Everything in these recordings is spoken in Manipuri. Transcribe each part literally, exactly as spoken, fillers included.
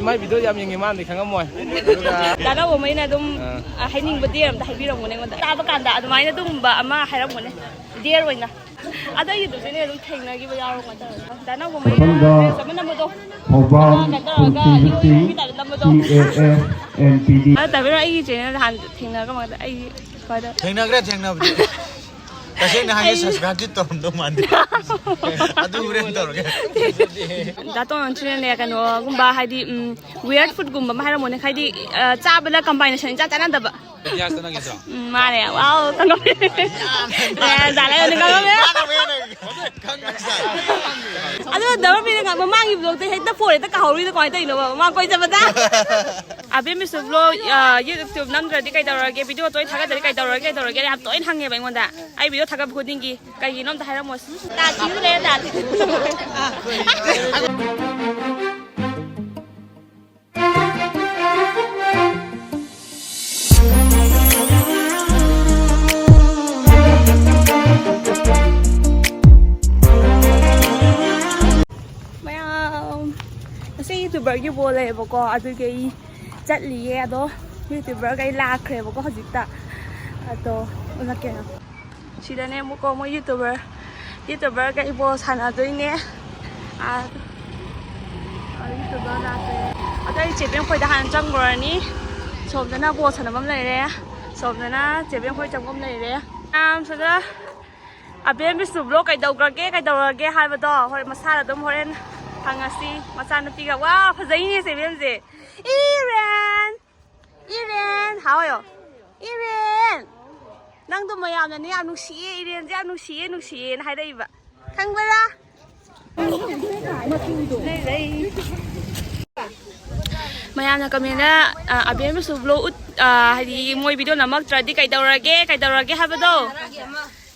ꯃꯥꯏ ꯚꯤꯗꯤꯑꯣ ꯌꯥꯝ ꯌꯦꯡꯉꯤ, ꯃꯥꯅꯗꯤ ꯈꯪꯉꯝꯃꯣꯏ꯫ ꯑꯗꯨꯒ ꯗꯥ ꯅꯥꯎꯕꯃꯩꯅ ꯑꯗꯨꯝ, ꯑꯥ꯫ ꯑ, ꯍꯥꯏꯅꯤꯡꯕ ꯗꯦ ꯑꯝꯇ ꯍꯥꯏꯕꯤꯔꯝꯃꯨꯅꯦ ꯑꯩꯉꯣꯟꯗ꯫ ꯆꯥꯕ ꯀꯥꯟꯗ ꯑꯗꯨꯃꯥꯏꯅ ꯑꯗꯨꯒꯨꯝꯕ ꯑꯃ ꯍꯥꯏꯔꯝꯃꯨꯅꯦ꯫ ꯗꯦꯌꯔ ꯑꯣꯏꯅ꯫ ꯑꯗꯣ ꯑꯩꯒꯤ ꯑꯗꯨꯝ ꯊꯦꯡꯅꯈꯤꯕ ꯌꯥꯎꯔꯣ ꯀꯃꯥꯏꯅ ꯇꯧꯔꯒ꯫ ꯗꯥ ꯅꯥꯎꯕꯃꯩꯅ ꯃꯊꯪꯗ ꯗ꯭ꯔꯦꯁ ꯑꯃ ꯅꯝꯕꯗꯣ꯫ ꯊꯧꯕꯥꯜ ꯑꯃ ꯀꯩꯅꯣ ꯇꯧꯔꯒ ꯄꯨꯟꯁꯤ ꯍꯤꯔꯣ ꯍꯤꯔꯣꯏꯟꯒꯤ ꯇꯥꯏꯞꯇ ꯅꯝꯕꯗꯣ꯫ T A F N P D. ꯑ, ꯇꯥꯕꯤꯔꯣ, ꯑꯩꯒꯤ ꯆꯦꯅꯦꯜ ꯍꯥꯟꯅ ꯊꯦꯡꯅꯔꯒ ꯀꯃꯥꯏꯅ ꯇꯧ-, ꯑꯩ ꯁ꯭ꯋꯥꯏꯗ ꯊꯦꯡꯅꯈ꯭ꯔꯦ, ꯊꯦꯡꯅꯕꯗꯤ꯫ ꯇꯁꯦꯡꯅ ꯍꯥꯏꯒꯦ, ꯑꯩ subscribe ꯇꯤ ꯇꯧꯔꯝꯗꯧ ꯃꯥꯟꯗꯦ꯫ ꯑꯗꯨ ꯍꯣꯔꯦꯟ ꯇꯧꯔꯒꯦ꯫ ꯗꯥ ꯇꯣꯟꯁꯤꯅꯅꯦ, ꯀꯩꯅꯣꯒꯨꯝꯕ ꯍꯥꯏꯗꯤ, ꯎꯝ, weird food ꯒꯨꯝꯕ ꯑꯃ ꯍꯥꯏꯔꯝꯃꯣꯅꯦ꯫ ꯍꯥꯏꯗꯤ, ꯑ, ꯆꯥꯕꯗ combination ꯏꯆꯥ ꯆꯥꯟꯅꯗꯕ꯫ ꯏꯂꯤꯌꯥꯁꯇ ꯅꯪꯒꯤꯁꯨ? ꯎꯝ, ꯃꯥꯅꯦ꯫ ꯋꯥꯎ, ꯈꯪꯉꯝꯃꯦ꯫ ꯑꯦ, ꯖꯥꯠ ꯂꯩꯕꯅꯤ, ꯈꯪꯉꯝꯃꯦ꯫ ꯃꯥꯅ ꯑꯃꯨꯛ ꯍꯦꯟꯅ ꯈꯪꯉꯦ, ꯁꯥꯔ꯫ ꯑꯗꯨ ꯗꯕꯜ ꯃꯤꯅ ꯃꯃꯥꯡꯒꯤ vlog ꯇ ꯍꯦꯛꯇ phone ꯍꯦꯛꯇ ꯀꯥꯍꯧꯔꯤꯗꯣ ꯀꯃꯥꯏꯅ ꯇꯧꯔꯤꯅꯣꯕ? ꯃꯃꯥꯡ ꯀꯣꯏ ꯆꯠꯄꯗ꯫ ꯑꯕꯦꯝ ꯕꯤꯁꯨ vlog, ꯑ, YouTube ꯅꯝꯗ꯭ꯔꯗꯤ ꯀꯩꯗꯧꯔꯒꯦ? Video ꯇꯣꯏꯅ ꯊꯥꯒꯠꯇ꯭ꯔꯗꯤ ꯀꯩꯗꯧꯔꯒꯦ? ꯀꯩꯗꯧꯔꯒꯦ? ꯌꯥꯝ ꯇꯣꯏꯅ ꯍꯪꯉꯦꯕ ꯑꯩꯉꯣꯟꯗ꯫ ꯑꯩ video ꯊꯥꯒꯠꯄ ꯈꯨꯗꯤꯡꯒꯤ꯫ ꯀꯩꯒꯤꯅꯣ ꯑꯝꯇ ꯍꯥꯏꯔꯝꯃꯣꯁꯦ꯫ ꯇꯥ ꯊꯤꯕ ꯂꯩꯔ ꯇꯥ ꯊꯤ꯫ ꯃꯌꯥꯝ, ꯉꯁꯤ YouTuber ꯒꯤ ꯕꯣꯜ ꯂꯩꯌꯦꯕꯀꯣ, ꯑꯗꯨꯒꯤ ꯑꯩ ꯆꯠꯂꯤꯌꯦ꯫ ꯑꯗꯣ YouTuber ꯈꯩ ꯂꯥꯛꯈ꯭ꯔꯦꯕꯀꯣ ꯍꯧꯖꯤꯛꯇ꯫ ꯑꯗꯣ ꯎꯠꯂꯛꯀꯦ꯫ ꯁꯤꯗꯅꯦ ꯑꯃꯨꯛꯀꯣ ꯃꯣꯏ YouTuber, YouTuber ꯈꯩ ꯕꯣꯜ ꯁꯥꯟꯅꯗꯣꯏꯅꯦ꯫ ꯑꯥ, ꯑꯥ, YouTuber ꯂꯥꯛꯈ꯭ꯔꯦ꯫ ꯑꯗꯣ ꯑꯩ ꯆꯦꯕꯦꯝ ꯈꯣꯏꯗ ꯍꯥꯟꯅ ꯆꯪꯈ꯭ꯔꯅꯤ꯫ ꯁꯣꯝꯗꯅ ꯕꯣꯜ ꯁꯥꯟꯅꯐꯝ ꯂꯩꯔꯦ, ꯁꯣꯝꯗꯅ ꯆꯦꯕꯦꯝ ꯈꯣꯏ ꯆꯪꯐꯝ ꯂꯩꯔꯦ꯫ ꯃꯌꯥꯝ ꯁꯤꯗ ꯑꯕꯦꯝ ꯕꯤꯁꯅꯨ vlog ꯀꯩꯗꯧꯈ꯭ꯔꯒꯦ, ꯀꯩꯗꯧꯔꯒꯦ ꯍꯥꯏꯕꯗꯣ ꯍꯣꯔꯦꯟ ꯃꯁꯥꯅ ꯑꯗꯨꯝ ꯍꯣꯔꯦꯟ ꯍꯪꯉꯁꯤ꯫ ꯃꯆꯥꯅꯨꯄꯤꯒ, ꯋꯥ, ꯐꯖꯩꯅꯦ ꯆꯦꯕꯦꯝꯁꯦ꯫ ꯏꯔꯦꯟ! ꯏꯔꯦꯟ! ꯍꯥꯎ ꯍꯥꯏꯌꯣ꯫ ꯏꯔꯦꯟ! ꯅꯪꯗꯣ ꯃꯌꯥꯝꯅꯅꯦ ꯌꯥꯝ ꯅꯨꯡꯁꯤꯌꯦ, ꯏꯔꯦꯟꯁꯦ ꯌꯥꯝ ꯅꯨꯡꯁꯤꯌꯦ, ꯅꯨꯡꯁꯤꯌꯦꯅ ꯍꯥꯏꯔꯛꯏꯕ꯫ ꯈꯪꯕ꯭ꯔꯥ? ꯃꯌꯥꯝꯅ comment ꯇ, ꯑ, ꯑꯕꯦꯝ ꯕꯤꯁꯅꯨ vlog ꯎꯠ-, ꯑ, ꯍꯥꯏꯗꯤ ꯃꯣꯏ video ꯅꯝꯃꯛꯇ꯭ꯔꯗꯤ ꯀꯩꯗꯧꯔꯒꯦ, ꯀꯩꯗꯧꯔꯒꯦ ꯍꯥꯏꯕꯗꯣ?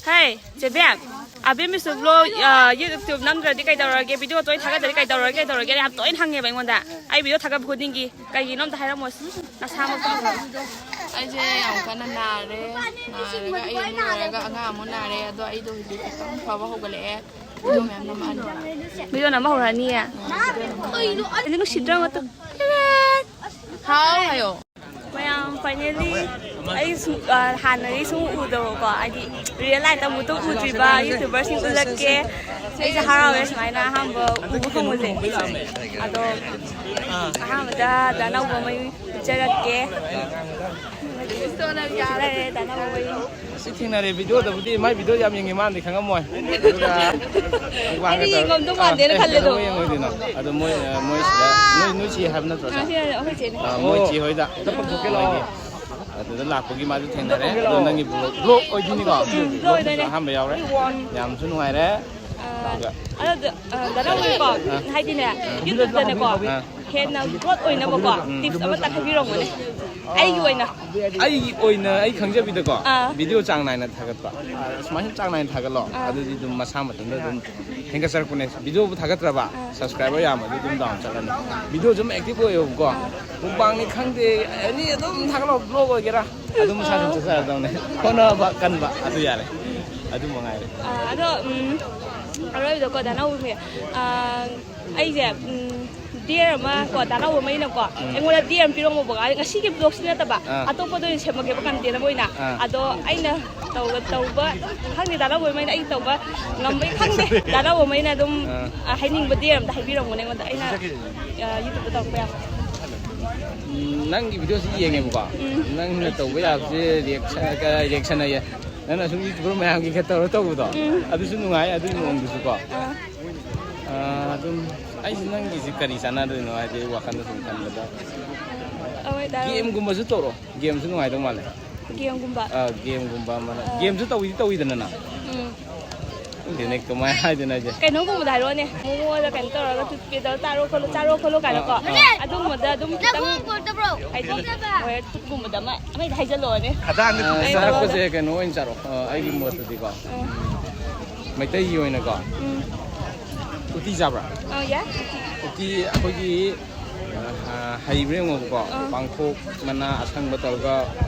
ꯍꯦ, ꯆꯦꯕꯦꯝ, ꯑꯕꯦꯝ ꯕꯤꯁꯅꯨ vlog, ꯑ, YouTube ꯅꯝꯗ꯭ꯔꯗꯤ ꯀꯩꯗꯧꯔꯒꯦ? Video ꯇꯣꯏꯅ ꯊꯥꯒꯠꯇ꯭ꯔꯗꯤ ꯀꯩꯗꯧꯔꯒꯦ, ꯀꯩꯗꯧꯔꯒꯦ? ꯌꯥꯝ ꯇꯣꯏꯅ ꯍꯪꯉꯦꯕ ꯑꯩꯉꯣꯟꯗ꯫ ꯑꯩ video ꯊꯥꯒꯠꯄ ꯈꯨꯗꯤꯡꯒꯤ꯫ ꯀꯩꯒꯤꯅꯣ ꯑꯝꯇ ꯍꯥꯏꯔꯝꯃꯣꯁꯦ꯫ ꯅꯁꯥꯃꯛꯇꯣ ꯍꯪꯉꯣ꯫ ꯑꯩꯁꯦ ꯌꯥꯝ ꯀꯟꯅ ꯅꯥꯔꯦ꯫ ꯅꯥꯔꯒ ꯑꯩ ꯑꯃꯨꯛ ꯂꯣꯏꯔꯒ ꯑꯉꯥꯡ ꯑꯃꯨꯛ ꯅꯥꯔꯦ꯫ ꯑꯗꯣ ꯑꯩꯗꯣ ꯍꯧꯖꯤꯛ ꯈꯤꯇꯪ ꯐꯕ ꯍꯧꯒꯠꯂꯛꯑꯦ꯫ ꯚꯤꯗꯤꯑꯣ ꯅꯝꯕ ꯍꯧꯔꯛꯑꯅꯤꯌꯦ꯫ ꯑꯩꯗꯤ ꯅꯨꯡꯁꯤꯗ꯭ꯔꯥ ꯃꯇꯨ? ꯍꯥꯎ ꯍꯥꯏꯌꯣ꯫ ꯃꯌꯥꯝ, finally ꯑꯩ ꯁꯨꯝ, ꯑ, ꯍꯥꯟꯅꯗꯤ ꯁꯨꯝ ꯎꯗꯕꯀꯣ, ꯍꯥꯏꯗꯤ real lifeꯇ ꯑꯃꯨꯛꯇꯪ ꯎꯗ꯭ꯔꯤꯕ YouTuberꯁꯤꯡ ꯎꯠꯂꯛꯀꯦ꯫ ꯑꯩꯁꯦ ꯍꯔꯥꯎꯋꯦ ꯁꯨꯃꯥꯏꯅ ꯑꯍꯥꯟꯕ ꯎꯕ ꯐꯪꯕꯁꯦ꯫ ꯑꯗꯣ ꯑꯍꯥꯟꯕꯗ ꯗꯥ ꯅꯥꯎꯕꯃꯩ ꯎꯠꯆꯔꯛꯀꯦ꯫ ꯂꯩꯔꯦ, ꯗꯥ ꯅꯥꯎꯕꯃꯩ꯫ ꯁꯤ ꯊꯦꯡꯅꯔꯦ videoꯗꯕꯨꯗꯤ, ꯃꯥꯏ video ꯌꯥꯝ ꯌꯦꯡꯉꯦ, ꯃꯥꯅꯗꯤ ꯈꯪꯉꯝꯃꯣꯏ꯫ ꯑꯗꯨꯒ mukbang ꯑꯩꯗꯤ ꯇꯧꯔ-, ꯌꯦꯡꯉꯝꯗꯧ ꯑꯥ, ꯃꯥꯟꯗꯦꯅ ꯑꯦ, ꯈꯜꯂꯦ ꯑꯗꯣ꯫ ꯀꯩꯗꯧꯕꯩ ꯌꯦꯡꯉꯣꯏꯗꯣꯏꯅꯣ? ꯑꯗꯣ ꯃꯣꯏ, ꯑ, ꯃꯣꯏ ꯁꯤꯗ, ꯅꯣꯏ, ꯅꯣꯏ ꯆꯦ ꯍꯥꯏꯕ ꯅꯠꯇ꯭ꯔꯣ? ꯑꯥ, ꯁꯤ ꯑꯩꯈꯣꯏ ꯆꯦꯅꯦ꯫ ꯑꯥ, ꯃꯣꯏ ꯆꯦ ꯍꯣꯏꯗ꯫ ꯃꯣꯏꯒꯤ ꯑꯗꯨꯗ ꯂꯥꯛꯄꯒꯤ ꯃꯥꯁꯨ ꯊꯦꯡꯅꯔꯦ꯫ ꯑꯗꯣ ꯅꯪꯒꯤ vlog, vlog ꯑꯣꯏꯗꯣꯏꯅꯤꯀꯣ? ꯎꯝ, vlog ꯑꯣꯏꯗꯣꯏꯅꯦ꯫ ꯑꯍꯥꯟꯕ ꯌꯥꯎꯔꯦ꯫ ꯎꯝ꯫ ꯌꯥꯝꯁꯨ ꯅꯨꯡꯉꯥꯏꯔꯦ꯫ ꯑꯗꯣ, ꯑꯗꯣ, ꯑ, ꯗꯥ ꯅꯥꯎꯕꯤꯀꯣ, ꯑꯥ꯫ ꯍꯥꯏꯗꯤꯅꯦ, YouTubeꯇꯅꯦꯀꯣ, ꯑꯥ꯫ ꯍꯦꯟꯅ growth ꯑꯣꯏꯅꯕꯀꯣ, ꯎꯝ꯫ Tips ꯑꯃꯇ ꯍꯥꯏꯕꯤꯔꯝꯃꯨꯅꯦ꯫ ꯑꯩꯒꯤ ꯑꯣꯏꯅ꯫ ꯑꯩꯒꯤ ꯑꯣꯏꯅ ꯑꯩ ꯈꯪꯖꯕꯤꯗꯀꯣ, ꯑꯥ꯫ Video ꯆꯥꯡ ꯅꯥꯏꯅ ꯊꯥꯒꯠꯄ꯫ ꯑꯥ, ꯁꯨꯃꯥꯏꯅ ꯆꯥꯡ ꯅꯥꯏꯅ ꯊꯥꯒꯠꯂꯣ꯫ ꯑꯥ꯫ ꯑꯗꯨꯗꯤ ꯑꯗꯨꯝ ꯃꯁꯥ ꯃꯊꯟꯇ ꯑꯗꯨꯝ ꯍꯦꯟꯒꯠꯆꯔꯛꯄꯅꯦ꯫ Videoꯕꯨ ꯊꯥꯒꯠꯇ꯭ꯔꯕ, ꯑꯥ꯫ Subscriber ꯌꯥꯝꯃꯗꯤ ꯑꯗꯨꯝ down ꯆꯠꯂꯅꯤ꯫ Videoꯁꯨ ꯑꯗꯨꯝ active ꯑꯣꯏꯌꯣꯕꯀꯣ꯫ ꯑꯥ꯫ Mukbangꯅꯤ ꯈꯪꯗꯦ, ꯑꯦꯅꯤ ꯑꯗꯨꯝ ꯊꯥꯒꯠꯂꯣ, vlog ꯑꯣꯏꯒꯦꯔꯥ꯫ ꯑꯗꯨꯝ ꯃꯁꯥ ꯑꯗꯨꯝ ꯑꯥ꯫ ꯆꯠꯆꯔꯗꯧꯅꯦ꯫ ꯍꯣꯠꯅꯕ ꯀꯟꯕ ꯑꯗꯨ ꯌꯥꯔꯦ꯫ ꯑꯗꯨ ꯃꯉꯥꯏꯔꯦ꯫ ꯑꯥ, ꯑꯗꯣ, ꯎꯝ, ꯑꯔꯣꯏꯕꯗꯀꯣ, ꯗꯥ ꯅꯥꯎꯕꯤ, ꯑꯥ, ꯑꯩꯁꯦ, ꯎꯝ, dare ꯑꯃ ꯀꯣ, ꯗꯥ ꯅꯥꯎꯕꯃꯩꯅꯀꯣ, ꯎꯝ꯫ ꯑꯩꯉꯣꯟꯗ dare ꯑꯃ ꯄꯤꯔꯝꯃꯣꯕꯀꯣ, ꯉꯁꯤꯒꯤ vlogꯁꯤ ꯅꯠꯇꯕ, ꯑꯥ꯫ ꯑꯇꯣꯞꯄꯗ ꯑꯣꯏꯅ ꯁꯦꯝꯃꯒꯦꯕ, content ꯑꯃ ꯑꯣꯏꯅ꯫ ꯑꯥ꯫ ꯑꯗꯣ ꯑꯩꯅ ꯇꯧꯕ, ꯇꯧꯕ, ꯈꯪꯗꯦ, ꯗꯥ ꯅꯥꯎꯕꯃꯩꯅ ꯑꯩ ꯇꯧꯕ ꯉꯝꯕꯩ ꯈꯪꯗꯦ, ꯗꯥ ꯅꯥꯎꯕꯃꯩꯅ ꯑꯗꯨꯝ, ꯑꯥ꯫ ꯑ, ꯍꯥꯏꯅꯤꯡꯕ dare ꯑꯝꯇ ꯍꯥꯏꯕꯤꯔꯝꯃꯣꯅꯦ ꯑꯩꯉꯣꯟꯗ, ꯑꯩꯅ, ꯑ, YouTubeꯇ ꯇꯧꯔꯛꯄ ꯌꯥꯕ꯫ ꯎꯝ, ꯅꯪꯒꯤ videoꯁꯤ ꯌꯦꯡꯉꯦꯕꯀꯣ꯫ ꯎꯝ꯫ ꯅꯪꯅ ꯇꯧꯕ ꯌꯥꯕꯁꯦ reaction, reaction ꯍꯥꯏꯌꯦ꯫ ꯅꯪꯅ ꯁꯨꯝ YouTuber ꯃꯌꯥꯝꯒꯤ ꯈꯔ ꯇꯧꯔ ꯇꯧꯕꯗꯣ, ꯎꯝ꯫ ꯑꯗꯨꯁꯨ ꯅꯨꯡꯉꯥꯏ, ꯑꯗꯨꯒꯤ ꯃꯑꯣꯡꯗꯨꯁꯨꯀꯣ꯫ ꯑꯥ꯫ ꯑꯥ, ꯑꯗꯨꯝ ꯑꯩꯁꯦ ꯅꯪꯒꯤꯁꯦ ꯀꯔꯤ ꯆꯥꯟꯅꯗꯣꯏꯅꯣ ꯍꯥꯏꯗꯤ ꯑꯩ ꯋꯥꯈꯜꯗ ꯁꯨꯝ ꯈꯟꯕꯗ꯫ ꯍꯣꯏ, ꯗꯥ꯫ Gameꯒꯨꯝꯕꯁꯨ ꯇꯧꯔꯣ, gameꯁꯨ ꯅꯨꯡꯉꯥꯏꯗꯧ ꯃꯥꯜꯂꯦ꯫ Gameꯒꯨꯝꯕ꯫ ꯑꯥ, gameꯒꯨꯝꯕ ꯑꯃꯅ꯫ ꯑꯥ꯫ Gameꯁꯨ ꯇꯧꯏꯗꯤ ꯇꯧꯏꯗꯅ ꯅꯪ? ꯎꯝ꯫ ꯈꯪꯗꯦꯅꯦ, ꯀꯃꯥꯏꯅ ꯍꯥꯏꯗꯣꯏꯅꯣ ꯑꯩꯁꯦ? ꯀꯩꯅꯣꯒꯨꯝꯕꯗ ꯍꯥꯏꯔꯛꯑꯣꯅꯦ, ꯃꯣꯃꯣꯗ ꯀꯩꯅꯣ ꯇꯧꯔꯒ toothpasteꯇ ꯆꯥꯔꯣ ꯈꯣꯠꯂꯣ, ꯆꯥꯔꯣ ꯈꯣꯠꯂꯣ ꯀꯥꯏꯅꯀꯣ꯫ ꯑꯥ, ꯑꯥ꯫ ꯑꯗꯨꯒꯨꯝꯕꯗ ꯑꯗꯨꯝ ꯈꯤꯇꯪ, ꯍꯥꯏꯗꯤ, ꯍꯣꯏ, ꯇꯨꯠꯀꯨꯝꯕꯗ ꯑꯃ, ꯑꯃ ꯍꯦꯛꯇ ꯍꯥꯏꯖꯜꯂꯛꯑꯣꯅꯦ꯫ ꯑꯥ, ꯑꯩ ꯆꯥꯔꯛꯄꯁꯦ ꯇꯧꯔꯒ꯫ ꯀꯩꯅꯣ ꯑꯣꯏꯅ ꯆꯥꯔꯣ, ꯑꯥ, ꯑꯩꯒꯤ ꯃꯣꯠꯇꯗꯤꯀꯣ꯫ ꯎꯝ꯫ ꯃꯩꯇꯩꯒꯤ ꯑꯣꯏꯅꯀꯣ꯫ ꯎꯝ꯫ ꯎꯇꯤ ꯆꯥꯕ꯭ꯔꯥ? ꯑꯥ, ꯌꯥꯏ꯫ ꯎꯇꯤ ꯑꯩꯈꯣꯏꯒꯤ, ꯑꯥ, ꯍꯩꯕ꯭ꯔꯥ ꯌꯦꯡꯉꯣꯕꯀꯣ꯫ ꯑꯥ꯫ ꯄꯥꯡꯈꯣꯛ ꯃꯅꯥ ꯑꯁꯪꯕ ꯇꯧꯔꯒ,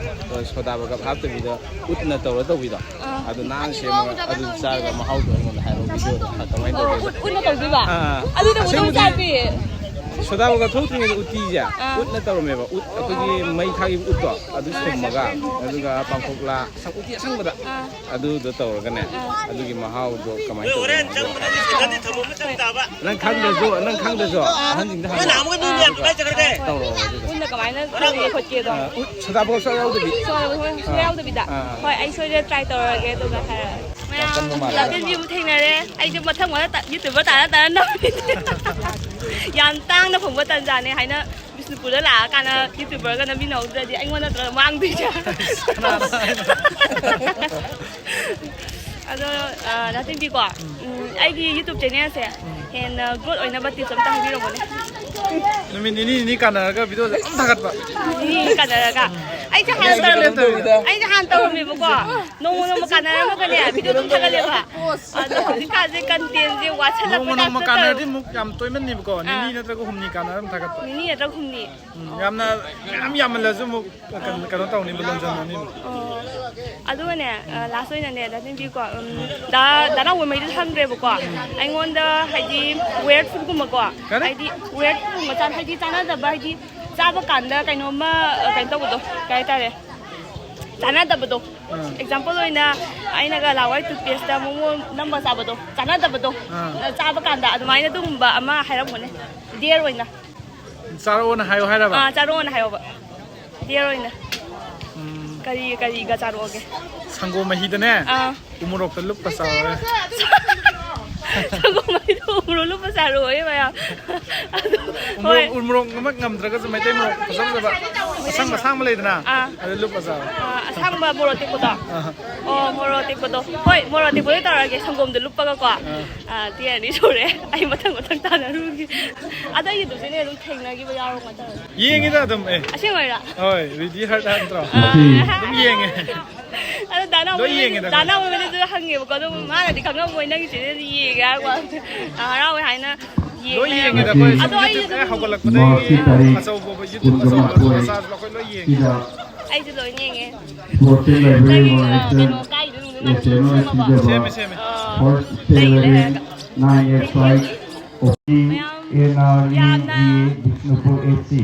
ꯑ, ꯁꯣꯗꯥ ꯕꯒꯞ ꯍꯥꯞꯇꯕꯤꯗ ꯎꯠꯅ ꯇꯧꯔ ꯇꯧꯕꯤꯗꯣ꯫ ꯑꯥ꯫ ꯑꯗꯨ ꯅꯥꯟꯅ ꯁꯦꯝꯃꯒ ꯑꯗꯨ ꯆꯥꯔꯒ ꯃꯍꯥꯎꯗꯣ ꯑꯩꯉꯣꯟꯗ ꯍꯥꯏꯔꯛꯑꯣ꯫ ꯚꯤꯗꯤꯑꯣꯗ ꯀꯃꯥꯏꯅ ꯑꯣ, ꯇꯧꯒꯦ? ꯎꯠ, ꯎꯠꯅ ꯇꯧꯗꯣꯏꯕ? ꯑꯥ꯫ ꯑꯗꯨꯗꯤ ꯃꯨꯗꯧ ꯑꯁꯦꯡꯕꯗꯤ ꯆꯥꯗꯦ꯫ ꯁꯣꯗꯥ ꯕꯒꯞ ꯊꯣꯛꯇ꯭ꯔꯤꯉꯩꯗ ꯎꯇꯤꯁꯦ ꯑꯥ꯫ ꯎꯠꯅ ꯇꯧꯔꯝꯃꯦꯕ꯫ ꯎꯠ ꯑꯩꯈꯣꯏꯒꯤ ꯃꯩ ꯊꯥꯈꯤꯕ ꯎꯠꯇꯣ ꯑꯗꯨ ꯁꯨꯝꯃꯒ, ꯑꯗꯨꯒ ꯄꯥꯡꯈꯣꯛꯂꯥ ꯑꯁꯪ-, ꯎꯇꯤ ꯑꯁꯪꯕꯗ ꯑꯥ꯫ ꯑꯗꯨꯗꯣ ꯇꯧꯔꯒꯅꯦ, ꯑꯥ꯫ ꯑꯗꯨꯒꯤ ꯃꯍꯥꯎꯗꯣ ꯀꯃꯥꯏꯅ ꯇꯧꯒꯦ? ꯍꯣꯏ꯫ ꯅꯪ ꯈꯪꯗ꯭ꯔꯁꯨ, ꯅꯪ ꯈꯪꯗ꯭ꯔꯁꯨ ꯑꯍꯟꯁꯤꯡꯗ ꯍꯪꯉꯣ꯫ ꯑꯗꯨꯒ ꯇꯧꯔꯛꯑꯣ ꯑꯗꯨꯒ꯫ ꯎꯠꯅ ꯀꯃꯥꯏꯅ ꯊꯣꯡꯒꯦ ꯈꯣꯠꯀꯦꯗꯣ꯫ ꯑꯥ, ꯎꯠ ꯁꯣꯗꯥ ꯕꯒꯞ ꯁꯨꯡꯌꯥꯎ ꯌꯥꯎꯗꯕꯤ꯫ ꯁꯣꯗꯥ ꯕꯒꯞ ꯁꯨꯡꯌꯥꯎ ꯌꯥꯎꯗꯕꯤꯗ꯫ ꯑꯥ꯫ ꯍꯣꯏ, ꯑꯩ ꯁꯣꯏꯗꯅ ꯇ꯭ꯔꯥꯏ ꯇꯧꯔꯒꯦ ꯑꯗꯨꯒ ꯍꯥꯏꯔꯛꯑꯒꯦ꯫ ꯃꯌꯥꯝ ꯀꯟꯕ ꯃꯥꯜꯂꯦ꯫ ꯗꯥ ꯇꯦꯟꯕꯤꯕꯨ ꯊꯦꯡꯅꯔꯦ꯫ ꯑꯩꯁꯦ ꯃꯊꯪ ꯃꯊꯪ ꯇ-, ꯌꯨꯇ꯭ꯌꯨꯕꯔ ꯇꯥꯔ ꯇꯥꯔ ꯅꯝꯃꯤꯅꯦ꯫ ꯌꯥꯝ ꯇꯥꯡꯅ ꯐꯪꯕ ꯇꯟꯖꯥꯅꯦ ꯍꯥꯏꯅ ꯕꯤꯁꯅꯨꯄꯨꯔꯗ ꯂꯥꯛꯑꯀꯥꯟꯗ ꯌꯨꯇ꯭ꯌꯨꯕꯔꯒ ꯅꯝꯃꯤꯟꯅꯍꯧꯗ꯭ꯔꯗꯤ ꯑꯩꯉꯣꯟꯗ ꯅꯠꯇ꯭ꯔꯒ ꯃꯥꯡꯗꯣꯏꯁꯦ꯫ ꯀꯅꯥꯅ ꯍꯥꯏꯅꯣ? ꯑꯗꯣ, ꯑ, ꯗꯥ ꯇꯦꯟꯕꯤꯀꯣ, ꯎꯝ, ꯑꯩꯒꯤ ꯌꯨꯇ꯭ꯌꯨꯕ ꯆꯦꯅꯦꯜꯁꯦ ꯍꯦꯟꯅ ꯒ꯭ꯔꯣꯠ ꯑꯣꯏꯅꯕ ꯇꯤꯞꯁ ꯑꯝꯇ ꯍꯥꯏꯕꯤꯔꯝꯃꯣꯅꯦ꯫ ꯅꯨꯃꯤꯠ ꯅꯤꯅꯤ ꯅꯤꯅꯤ ꯀꯥꯟꯅꯔꯒ ꯚꯤꯗꯤꯑꯣꯁꯦ ꯑꯗꯨꯝ ꯊꯥꯒꯠꯄ꯫ ꯅꯤꯅꯤ ꯀꯥꯟꯅꯔꯒ꯫ ꯑꯩꯁꯦ ꯍꯥꯟꯅ ꯇꯧꯔꯝꯃꯦ-, ꯑꯩꯁꯦ ꯍꯥꯟꯅ ꯇꯧꯔꯝꯃꯦꯕ꯫ ꯀꯣ ꯅꯣꯡꯃ ꯅꯣꯡꯃ ꯀꯥꯟꯅꯔꯝꯃꯒꯅꯦ ꯚꯤꯗꯤꯑꯣ ꯑꯗꯨꯝ ꯊꯥꯒꯠꯂꯦꯕ꯫ ꯑꯗꯣ ꯍꯧꯖꯤꯛꯀꯥꯟꯁꯦ ꯀꯟꯇꯦꯟꯁꯦ ꯋꯥꯠꯁꯜꯂꯛꯄ ꯅꯣꯡꯃ ꯅꯣꯡꯃ ꯇꯥꯏꯞꯇ ꯀꯥꯟꯅꯔꯗꯤ ꯇꯧꯋꯦ꯫ ꯑꯃꯨꯛ ꯌꯥꯝ ꯇꯣꯏꯃꯟꯅꯤꯕꯀꯣ꯫ ꯅꯤꯅꯤ ꯑꯥ꯫ ꯅꯠꯇ꯭ꯔꯒ ꯍꯨꯝꯅꯤ ꯀꯥꯟꯅꯔ ꯑꯗꯨꯝ ꯊꯥꯒꯠꯄ꯫ ꯅꯤꯅꯤ ꯅꯠꯇ꯭ꯔꯒ ꯍꯨꯝꯅꯤ꯫ ꯎꯝ, ꯌꯥꯝꯅ ꯃꯌꯥꯝ ꯌꯥꯝꯃꯜꯂꯁꯨ ꯑꯃꯨꯛ ꯀꯩꯅꯣ, ꯀꯩꯅꯣ ꯇꯧꯅꯤꯕ, ꯂꯣꯟꯖꯟꯅꯅꯤꯕ꯫ ꯑꯣ꯫ ꯑꯗꯨꯒꯅꯦ, ꯑ, ꯂꯥꯁ ꯑꯣꯏꯅꯅꯦ, ꯗꯥ ꯇꯦꯟꯕꯤꯀꯣ, ꯎꯝ, ꯗꯥ, ꯗꯥ ꯅꯥꯎꯕꯣꯏ ꯃꯩꯗꯨ ꯈꯪꯗ꯭ꯔꯦꯕꯀꯣ꯫ ꯑꯩꯉꯣꯟꯗ ꯍꯥꯏꯗꯤ ꯋꯦꯔꯗ ꯐꯨꯗꯀꯨꯝꯕꯀꯣ, ꯀꯔꯤ? ꯍꯥꯏꯗꯤ ꯋꯦꯔꯗ ꯐꯨꯗꯀꯨꯝꯕ ꯆꯥ-, ꯍꯥꯏꯗꯤ ꯆꯥꯟꯅꯗꯕ, ꯍꯥꯏꯗꯤ ꯆꯥꯕ ꯀꯥꯟꯗ ꯀꯩꯅꯣꯝꯃ, ꯑ, ꯀꯩꯅꯣ ꯇꯧꯕꯗꯣ, ꯀꯩ ꯍꯥꯏꯇꯥꯔꯦ, ꯆꯥꯟꯅꯗꯕꯗꯣ꯫ ꯑꯥ꯫ ꯑꯦꯛꯖꯥꯝꯄꯜ ꯑꯣꯏꯅ ꯑꯩꯅꯒ ꯂꯥꯋꯥꯏ ꯇꯨꯠꯄꯦꯁꯇ ꯃꯣꯃꯣ ꯅꯝꯕ ꯆꯥꯕꯗꯣ, ꯆꯥꯟꯅꯗꯕꯗꯣ꯫ ꯑꯥ꯫ ꯑ, ꯆꯥꯕ ꯀꯥꯟꯗ ꯑꯗꯨꯃꯥꯏꯅ ꯑꯗꯨꯒꯨꯝꯕ ꯑꯃ ꯍꯥꯏꯔꯝꯃꯣꯅꯦ, ꯗꯦꯌꯔ ꯑꯣꯏꯅ꯫ ꯆꯥꯔꯛꯑꯣꯅ ꯍꯥꯏꯌꯣ ꯍꯥꯏꯔꯕ? ꯑꯥ, ꯆꯥꯔꯛꯑꯣꯅ ꯍꯥꯏꯌꯣꯕ꯫ ꯗꯦꯌꯔ ꯑꯣꯏꯅ꯫ ꯎꯝ꯫ ꯀꯔꯤ, ꯀꯔꯤꯒ ꯆꯥꯔꯛꯑꯣꯒꯦ? ꯁꯪꯒꯣꯝ ꯃꯍꯤꯗꯅꯦ, ꯑꯥ꯫ ꯎꯃꯣꯔꯣꯛꯇ ꯂꯨꯞꯄ ꯆꯥꯎꯔꯦ꯫ ꯁꯪꯒꯣꯝ ꯃꯍꯤꯗꯣ ꯎꯃꯣꯔꯣꯛ ꯂꯨꯞꯄ ꯆꯥꯔꯛꯑꯣꯌꯦ ꯃꯌꯥꯝ꯫ ꯑꯗꯨ, ꯍꯣꯏ꯫ ꯎꯃꯣꯔꯣꯛ, ꯎꯃꯣꯔꯣꯛ ꯑꯃ ꯉꯝꯗ꯭ꯔꯒꯁꯨ ꯃꯩꯇꯩ ꯃꯣꯔꯣꯛ ꯐꯖ ꯐꯖꯕ ꯑꯁꯪꯕ ꯑꯁꯥꯡꯕ ꯂꯩꯗꯅ, ꯑꯥ꯫ ꯑꯗꯨ ꯂꯨꯞꯄ ꯆꯥꯎꯔꯦ꯫ ꯑꯥ, ꯑꯁꯥꯡꯕ ꯃꯣꯔꯣꯛ ꯑꯇꯦꯛꯄꯗꯣ? ꯑꯥ꯫ ꯑꯣ, ꯃꯣꯔꯣꯛ ꯑꯇꯦꯛꯄꯗꯣ꯫ ꯍꯣꯏ, ꯃꯣꯔꯣꯛ ꯑꯇꯦꯛꯄꯗꯣ ꯇꯧꯔꯒꯦ, ꯁꯪꯒꯣꯝꯗꯣ ꯂꯨꯞꯄꯒꯀꯣ꯫ ꯑꯥ꯫ ꯑꯥ, ꯇꯤ ꯑꯅꯤ ꯁꯨꯔꯦ꯫ ꯑꯩ ꯃꯊꯪ ꯃꯊꯪ ꯇꯥꯟꯅꯔꯨꯒꯦ꯫ ꯑꯗꯣ ꯑꯩ ꯌꯨꯇ꯭ꯌꯨꯕ ꯆꯦꯅꯦꯜ ꯑꯗꯨꯝ ꯊꯦꯡꯅꯒꯤꯕ ꯌꯥꯎꯔꯕ ꯀꯃꯥꯏꯅ ꯇꯧꯔꯒꯦ? ꯌꯦꯡꯉꯤꯗ ꯑꯗꯨꯝ, ꯑꯦ꯫ ꯑꯁꯦꯡꯕꯩꯔꯥ? ꯍꯣꯏ, ꯔꯤꯗꯤ ꯍꯥꯔꯠ ꯅꯠꯇ꯭ꯔꯣ? ꯑꯥ꯫ ꯑꯗꯨꯝ ꯌꯦꯡꯉꯦ꯫ ꯑꯗꯣ ꯗꯥ ꯅꯥꯎꯕ ꯂꯣꯏ ꯍꯣꯏꯅꯁꯨ, ꯌꯦꯡꯉꯦꯗꯅ꯫ ꯗꯥ ꯅꯥꯎꯕ ꯍꯣꯏꯅꯁꯨ ꯍꯪꯉꯦꯕꯀꯣ, ꯑꯗꯨꯝ ꯃꯥꯅꯗꯤ ꯈꯪꯉꯝꯃꯣꯏ, ꯅꯪꯒꯤ ꯆꯦꯅꯦꯜꯗꯤ ꯌꯦꯡꯉꯦ ꯍꯥꯏꯕ ꯋꯥꯅꯤ꯫ ꯌꯥꯝ ꯍꯔꯥꯎꯋꯦ ꯍꯥꯏꯅ ꯂꯣꯏ ꯌꯦꯡꯉꯦꯗ ꯑꯩꯈꯣꯏ꯫ ꯑꯗꯣ ꯑꯩ ꯁꯨꯝ ꯍꯦꯛ ꯍꯧꯒꯠꯂꯛꯄꯗꯒꯤ ꯃꯥꯔꯆꯀꯤ ꯇꯥꯔꯤꯛ ꯑꯆꯧꯕ ꯌꯨꯇ꯭ꯌꯨꯕ ꯀꯨꯟꯒ ꯃꯆꯥ ꯃꯥꯊꯣꯏ ꯃꯆꯥꯁꯨ ꯑꯩꯈꯣꯏ ꯂꯣꯏ ꯌꯦꯡꯉꯦ꯫ ꯑꯩꯁꯨ ꯂꯣꯏ ꯌꯦꯡꯉꯦ꯫ ꯁ꯭ꯄꯣꯔꯠꯁ ꯗꯦ ꯂꯥꯏꯕ꯭ꯔꯦꯔꯤ ꯅꯪꯒꯤ, ꯑ, ꯑꯣꯔꯒꯅꯥꯏꯖꯦꯁꯟ ꯀꯩꯅꯣ, ꯀꯥꯏꯗꯣ ꯌꯦꯡꯉꯣ, ꯅꯪ ꯑꯦꯁ ꯑꯦꯝ ꯑꯣꯏ ꯁꯤꯡꯖꯕ ꯁꯦꯝꯃꯦ, ꯁꯦꯝꯃꯦ꯫ ꯑ, ꯐꯥꯔꯁ ꯂꯩꯔꯦ ꯇꯦꯂꯔꯤꯡ ꯍꯥꯏꯔꯒ꯫ Nine eight five O P N R E ꯌꯥꯝꯅ G A Bishnupur F C.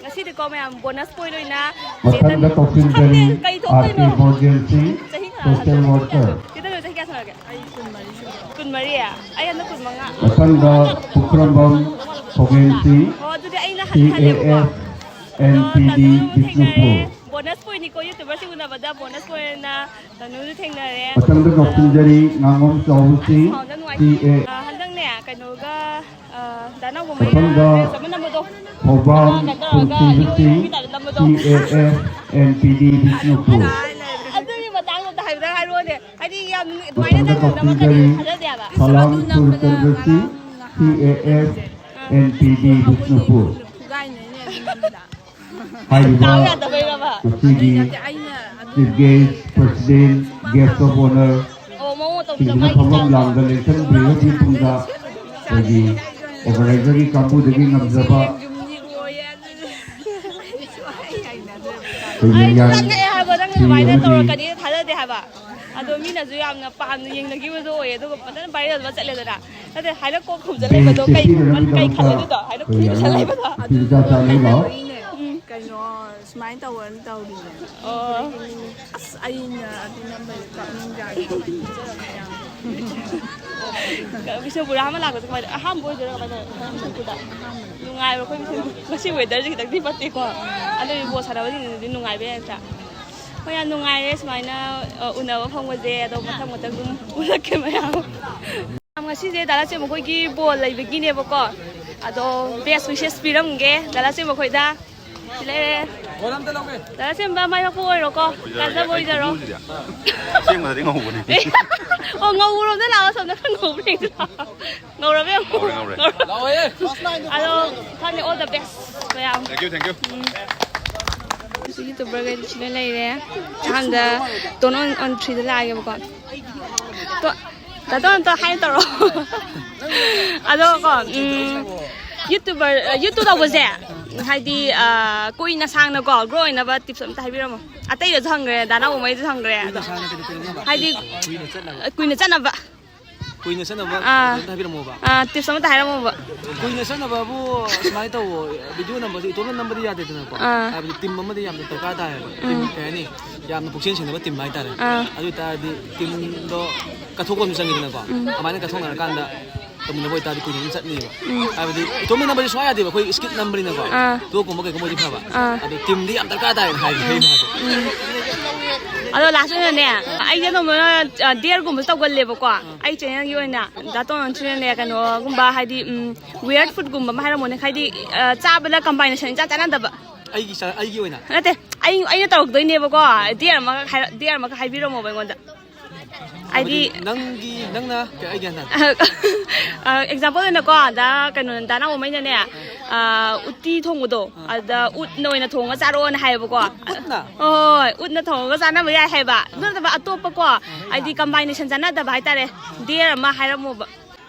ꯉꯁꯤꯗꯤꯀꯣ ꯃꯌꯥꯝ ꯕꯣꯅꯁ ꯄꯣꯏꯟ ꯑꯣꯏꯅ ꯃꯊꯪꯗ ꯆꯦꯇꯟ ꯀꯛꯆꯤꯡꯗꯒꯤ ꯈꯪꯗꯦ ꯀꯩ ꯑꯥꯔ ꯊꯣꯛꯇꯣꯏꯅꯣ꯫ ꯀꯦ ꯃꯣꯔꯒꯦꯟꯁꯤ ꯆꯍꯤ ꯀꯌꯥ ꯁꯣꯁꯤꯌꯦꯜ ꯍꯜꯂꯒꯦ? ꯋꯥꯔꯀꯔ꯫ ꯆꯦꯇꯟ ꯆꯍꯤ ꯀꯌꯥ ꯁꯨꯔꯒꯦ? ꯀꯨꯟꯃꯔꯤ꯫ ꯑꯩ ꯍꯟꯗꯛ ꯀꯨꯟꯃꯉꯥ꯫ ꯃꯊꯪꯗ ꯄꯨꯈ꯭ꯔꯝꯕꯝ ꯈꯣꯒꯦꯟꯁꯤ ꯑꯣ, ꯑꯗꯨꯗꯤ ꯑꯩꯅ ꯁꯤ ꯑꯦ ꯍꯜꯂꯦꯕꯀꯣ꯫ ꯑꯦꯐ ꯑꯦꯟ ꯑꯗꯣ ꯄꯤ ꯗꯤ ꯇꯅꯨ ꯊꯦꯡꯅꯔꯦ꯫ ꯕꯤꯁꯅꯨꯄꯨꯔ꯫ ꯕꯣꯅꯁ ꯄꯣꯏꯟꯅꯤꯀꯣ, ꯌꯨꯇ꯭ꯌꯨꯕꯔꯁꯤꯡ ꯎꯅꯕꯗ ꯕꯣꯅꯁ ꯄꯣꯏꯟꯅ ꯇꯅꯨꯁꯨ ꯊꯦꯡꯅꯔꯦ꯫ ꯃꯊꯪꯗ ꯀꯛꯆꯤꯡꯗꯒꯤ ꯉꯥꯉꯣꯝ ꯆꯥꯎꯕꯁꯤ ꯑꯁ, ꯁꯥꯎꯟꯗ ꯅꯨꯡꯉꯥꯏꯇꯦ꯫ ꯁꯤ ꯑꯦ ꯑ, ꯍꯟꯗꯛꯅꯦ ꯀꯩꯅꯣꯒ, ꯑ, ꯗꯥ ꯅꯥꯎꯕ ꯃꯩꯔꯥ ꯃꯊꯪꯗ ꯔꯤꯜꯁ ꯑꯃ ꯅꯝꯕꯗꯣ꯫ ꯊꯧꯕꯥꯜ ꯑꯃ ꯀꯩꯅꯣ ꯇꯧꯔꯒ ꯄꯨꯟꯁꯤꯕꯁꯤ ꯏꯔꯣꯏꯕꯒꯤ ꯇꯥꯏꯞꯇ ꯅꯝꯕꯗꯣ꯫ ꯁꯤ A F N P D Bishnupur. ꯑꯗꯨꯒꯤ ꯃꯇꯥꯡꯗ ꯑꯝꯇ ꯍꯥꯏꯐꯦꯠꯇꯪ ꯍꯥꯏꯔꯛꯑꯣꯅꯦ꯫ ꯍꯥꯏꯗꯤ ꯌꯥꯝ ꯑꯗꯨꯃꯥꯏꯅ ꯃꯊꯪꯗ ꯇꯧꯅꯕ ꯀꯛꯆꯤꯡꯗꯒꯤ ꯀꯔꯤ ꯊꯥꯖꯗꯦ ꯍꯥꯏꯕ꯫ ꯁꯂꯥꯝ ꯁꯨꯔꯆꯟꯗ꯭ꯔꯁꯤ C A F N P D Bishnupur. ꯍꯥꯏꯔꯤꯕ ꯗꯥꯎ ꯌꯥꯗꯕꯩꯔꯕ? ꯉꯁꯤꯒꯤ chief guest, president, guest of honour ꯑꯣ, ꯃꯑꯣꯡ ꯃꯇꯧꯗꯨꯗ ꯁꯤꯡꯁꯤꯅ ꯃꯥꯒꯤ ꯐꯝꯐꯝ ꯏꯆꯥꯎꯗꯣ꯫ ꯂꯥꯡꯗ ꯂꯦꯡꯁꯟꯕꯤꯔꯕ ꯃꯇꯨꯡꯗ ꯑꯩꯈꯣꯏꯒꯤ ꯑꯣꯔꯒꯅꯥꯏꯖꯔꯒꯤ ꯀꯥꯡꯕꯨꯗꯒꯤ ꯉꯝꯖꯕ ꯑꯩꯈꯣꯏ ꯑꯩ ꯃꯌꯥꯝ ꯆꯪꯉꯛꯑꯦ ꯍꯥꯏꯕ, ꯅꯪꯅ ꯁꯤ ꯑꯗꯨꯃꯥꯏꯅ ꯑꯃꯗꯤ ꯇꯧꯔꯛꯀꯅꯤ ꯊꯥꯖꯗꯦ ꯍꯥꯏꯕ꯫ ꯑꯗꯣ ꯃꯤꯅꯁꯨ ꯌꯥꯝꯅ ꯄꯥꯝꯅ ꯌꯦꯡꯅꯈꯤꯕꯗꯣ ꯑꯣꯏꯌꯦ, ꯑꯗꯨꯒ ꯐꯖꯅ ꯚꯥꯏꯔꯦꯜ ꯑꯃ ꯆꯠꯂꯦꯗꯅ꯫ ꯅꯠꯇꯦ, ꯍꯥꯏꯅ ꯀꯣꯛ ꯈꯨꯝꯖꯜ ꯂꯩꯕꯗꯣ ꯀꯩ, ꯀꯩ ꯈꯜꯂꯦ ꯑꯗꯨꯗꯣ? ꯍꯥꯏꯅ ꯈꯨꯝꯖꯜ ꯂꯩꯕꯗꯣ꯫ ꯎꯝ꯫ ꯀꯩꯅꯣ ꯁꯨꯃꯥꯏꯅ ꯇꯧꯕꯅ ꯇꯧꯔꯤꯅꯦ꯫ ꯑꯣ꯫ ꯑꯁ, ꯑꯩꯅ ꯑꯗꯨ ꯅꯝꯕꯔꯗꯤ ꯀꯛꯅꯤꯡꯖꯥꯠꯅꯤ꯫ ꯕꯤꯁꯅꯨꯄꯨꯔ ꯑꯍꯥꯟꯕ ꯂꯥꯛꯄꯁꯦ ꯀꯃꯥꯏꯅ, ꯑꯍꯥꯟꯕ ꯑꯣꯏꯗꯣꯏꯔꯥ ꯀꯃꯥꯏꯅ ꯇꯧꯋꯦ ꯕꯤꯁꯅꯨꯄꯨꯔꯗ? ꯅꯨꯡꯉꯥꯏꯕ꯭ꯔꯣ ꯑꯩꯈꯣꯏ ꯕꯤꯁꯅꯨꯄꯨꯔ? ꯉꯁꯤ ꯋꯦꯗꯔꯁꯦ ꯈꯤꯇꯪꯗꯤ ꯐꯠꯇꯦꯀꯣ꯫ ꯑꯗꯨ ꯕꯣꯜ ꯁꯥꯟꯅꯕꯁꯤꯡꯗꯨꯗꯤ ꯅꯨꯡꯉꯥꯏꯕ ꯌꯥꯏ ꯅꯠꯇ꯭ꯔꯥ? ꯍꯣꯏ, ꯌꯥꯝ ꯅꯨꯡꯉꯥꯏꯔꯦ ꯁꯨꯃꯥꯏꯅ, ꯑ, ꯎꯅꯕ ꯐꯪꯕꯁꯦ꯫ ꯑꯗꯣ ꯃꯊꯪ ꯃꯊꯪ ꯑꯗꯨꯝ ꯎꯅꯛꯀꯦ ꯃꯌꯥꯝ꯫ ꯉꯁꯤꯁꯦ ꯗꯥ ꯂꯥꯆꯦꯝ ꯃꯈꯣꯏꯒꯤ ꯕꯣꯜ ꯂꯩꯕꯒꯤꯅꯦꯕꯀꯣ꯫ ꯑꯗꯣ best wishes ꯄꯤꯔꯝꯒꯦ ꯗꯥ ꯂꯥꯆꯦꯝ ꯃꯈꯣꯏꯗ꯫ ꯁꯤ ꯂꯩꯔꯦ꯫ ꯗꯥ ꯂꯥꯆꯦꯝꯕ ꯃꯥꯏ ꯄꯥꯛꯄ ꯑꯣꯏꯔꯣꯀꯣ꯫ ꯀꯥꯖꯕ ꯑꯣꯏꯖꯔꯣ꯫ ꯑꯁꯦꯡꯕꯗꯗꯤ ꯉꯧꯕꯅꯦ꯫ ꯑꯣ, ꯉꯧꯔꯣꯝꯗ ꯂꯥꯛꯑꯣ, ꯁꯣꯝꯗ ꯈꯔ ꯉꯧꯕ꯭ꯔꯦ꯫ ꯉꯧꯔꯕ ꯌꯦꯡꯉꯣ꯫ ꯉꯧꯔꯦ, ꯉꯧꯔꯦ꯫ ꯉꯧꯔꯦ꯫ ꯂꯥꯛꯑꯣꯍꯦ꯫ ꯑꯗꯣ ꯈꯪꯗꯦ, all the best ꯃꯌꯥꯝ꯫ Thank you, thank you꯫ ꯎꯝ꯫ ꯍꯧꯖꯤꯛ ꯌꯨꯇ꯭ꯌꯨꯕꯔꯈꯩꯗꯤ ꯁꯤꯗ ꯂꯩꯔꯦ꯫ ꯑꯍꯥꯟꯕꯗ ꯇꯣꯟ ꯑꯣꯟ, ꯑꯣꯟ ꯊ꯭ꯔꯤꯗ ꯂꯥꯛꯑꯒꯦꯕꯀꯣ꯫ ꯇꯣ-, ꯇꯥꯇꯣꯟ, ꯑꯝꯇ ꯍꯥꯏ ꯇꯧꯔꯣ꯫ ꯑꯗꯣ ꯀꯣ, ꯎꯝ, YouTuber, YouTube ꯇꯧꯕꯁꯦ, ꯍꯥꯏꯗꯤ, ꯑ, ꯀꯨꯏꯅ ꯁꯥꯡꯅꯀꯣ, grow ꯑꯣꯏꯅꯕ tips ꯑꯝꯇ ꯍꯥꯏꯕꯤꯔꯝꯃꯣ꯫ ꯑꯇꯩꯗꯁꯨ ꯍꯪꯈ꯭ꯔꯦ, ꯗꯥ ꯅꯥꯎꯕꯉꯩꯗꯁꯨ ꯍꯪꯈ꯭ꯔꯦ꯫ ꯑꯗꯣ ꯁꯥꯡꯅ ꯀꯩꯅꯣ ꯇꯧꯅꯕ? ꯍꯥꯏꯗꯤ, ꯀꯨꯏꯅ ꯆꯠꯅꯕ꯫ ꯀꯨꯏꯅ ꯆꯠꯅꯕ ꯑꯥ꯫ ꯑꯝꯇ ꯍꯥꯏꯕꯤꯔꯝꯃꯣꯕ꯫ ꯑꯥ, tips ꯑꯃꯇ ꯍꯥꯏꯔꯝꯃꯣꯕ꯫ ꯀꯨꯏꯅ ꯆꯠꯅꯕꯕꯨ ꯁꯨꯃꯥꯏꯅ ꯇꯧꯋꯣ, video ꯅꯝꯕꯁꯦ ꯏꯇꯣꯝꯇ ꯅꯝꯕꯗꯤ ꯌꯥꯗꯦꯗꯅꯀꯣ꯫ ꯑꯥ꯫ ꯍꯥꯏꯕꯗꯤ team ꯑꯃꯗꯤ ꯌꯥꯝꯅ ꯗꯔꯀꯥꯔ ꯇꯥꯏꯌꯦꯕ꯫ Team ꯎꯝ꯫ ꯀꯩ ꯍꯥꯏꯅꯤ? ꯌꯥꯝꯅ ꯄꯨꯛꯆꯦꯜ ꯁꯦꯡꯅꯕ team ꯍꯥꯏꯇꯥꯔꯦ꯫ ꯑꯥ꯫ ꯑꯗꯨ ꯑꯣꯏꯇꯥꯔꯗꯤ teamꯗꯣ ꯀꯠꯊꯣꯛꯄ ꯑꯃꯁꯨ ꯆꯪꯉꯤꯗꯅꯀꯣ꯫ ꯎꯝ꯫ ꯑꯗꯨꯃꯥꯏꯅ ꯀꯠꯊꯣꯛꯅꯔꯀꯥꯟꯗ ꯇꯧꯃꯤꯟꯅꯕ ꯑꯣꯏꯇꯥꯔꯗꯤ ꯀꯨꯏꯅ ꯑꯗꯨꯝ ꯆꯠꯅꯤꯕ꯫ ꯎꯝ꯫ ꯍꯥꯏꯕꯗꯤ ꯏꯇꯣꯝꯇ ꯅꯝꯕꯗꯤ ꯁꯨꯡꯌꯥ ꯌꯥꯗꯦꯕ, ꯑꯩꯈꯣꯏ skit ꯅꯝꯕꯅꯤꯅꯀꯣ꯫ ꯑꯥ꯫ Vlogꯀꯨꯝꯕ ꯀꯩꯒꯨꯝꯕ ꯑꯣꯏꯗꯤ ꯐꯕ꯫ ꯑꯥ꯫ ꯑꯗꯣ teamꯗꯤ ꯌꯥꯝ ꯗꯔꯀꯥꯔ ꯇꯥꯏꯌꯦꯅ ꯍꯥꯏꯒꯦ ꯑꯩꯅ ꯍꯥꯏꯕ꯫ ꯎꯝ꯫ ꯑꯗꯣ last ꯑꯣꯏꯅꯅꯦ, ꯑꯩꯁꯦ ꯑꯗꯨꯝ, ꯑ, dareꯒꯨꯝꯕꯁꯨ ꯇꯧꯒꯜꯂꯦꯕꯀꯣ꯫ ꯑꯥ꯫ ꯑꯩ channelꯒꯤ ꯑꯣꯏꯅ ꯗꯥ ꯇꯣꯟꯁꯤꯅꯅꯦ, ꯀꯩꯅꯣꯒꯨꯝꯕ, ꯍꯥꯏꯗꯤ, ꯎꯝ, weird foodꯀꯨꯝꯕ ꯑꯃ ꯍꯥꯏꯔꯝꯃꯣꯅꯦ, ꯍꯥꯏꯗꯤ, ꯑ, ꯆꯥꯕꯗ combination ꯏꯆꯥ ꯆꯥꯟꯅꯗꯕ꯫ ꯑꯩꯒꯤ ꯆꯥ-, ꯑꯩꯒꯤ ꯑꯣꯏꯅ? ꯅꯠꯇꯦ, ꯑꯩ, ꯑꯩꯅ ꯇꯧꯔꯛꯇꯣꯏꯅꯦꯕꯀꯣ, dare ꯑꯃꯒ ꯍꯥꯏꯔ-, dare ꯑꯃꯒ ꯍꯥꯏꯕꯤꯔꯝꯃꯣꯕ ꯑꯩꯉꯣꯟꯗ꯫ ꯍꯥꯏꯗꯤ ꯍꯥꯏꯕꯗꯤ ꯅꯪꯒꯤ, ꯅꯪꯅ ꯀꯩ, ꯑꯩ ꯒ꯭ꯌꯥꯟ ꯇꯥꯗꯦ꯫ ꯑ, example ꯑꯣꯏꯅꯀꯣ, ꯗꯥ, ꯀꯩꯅꯣ, ꯗꯥ ꯅꯥꯎꯕꯃꯩꯅꯅꯦ, ꯑ, ꯎꯇꯤ ꯊꯣꯡꯕꯗꯣ, ꯑꯥ꯫ ꯑꯗ ꯎꯠꯅ ꯑꯣꯏꯅ ꯊꯣꯡꯉ ꯆꯥꯔꯛꯑꯣꯅ ꯍꯥꯏꯌꯦꯕꯀꯣ꯫ ꯎꯠꯅ? ꯍꯣꯏ, ꯎꯠꯅ ꯊꯣꯡꯉꯒ ꯆꯥꯅꯕ ꯌꯥꯏ ꯍꯥꯏꯕ꯫ ꯑꯗꯨ ꯅꯠꯇꯕ ꯑꯇꯣꯞꯄꯀꯣ, ꯍꯥꯏꯗꯤ combination ꯆꯥꯟꯅꯗꯕ ꯍꯥꯏꯇꯥꯔꯦ꯫ Dare ꯑꯃ ꯍꯥꯏꯔꯝꯃꯣꯕ꯫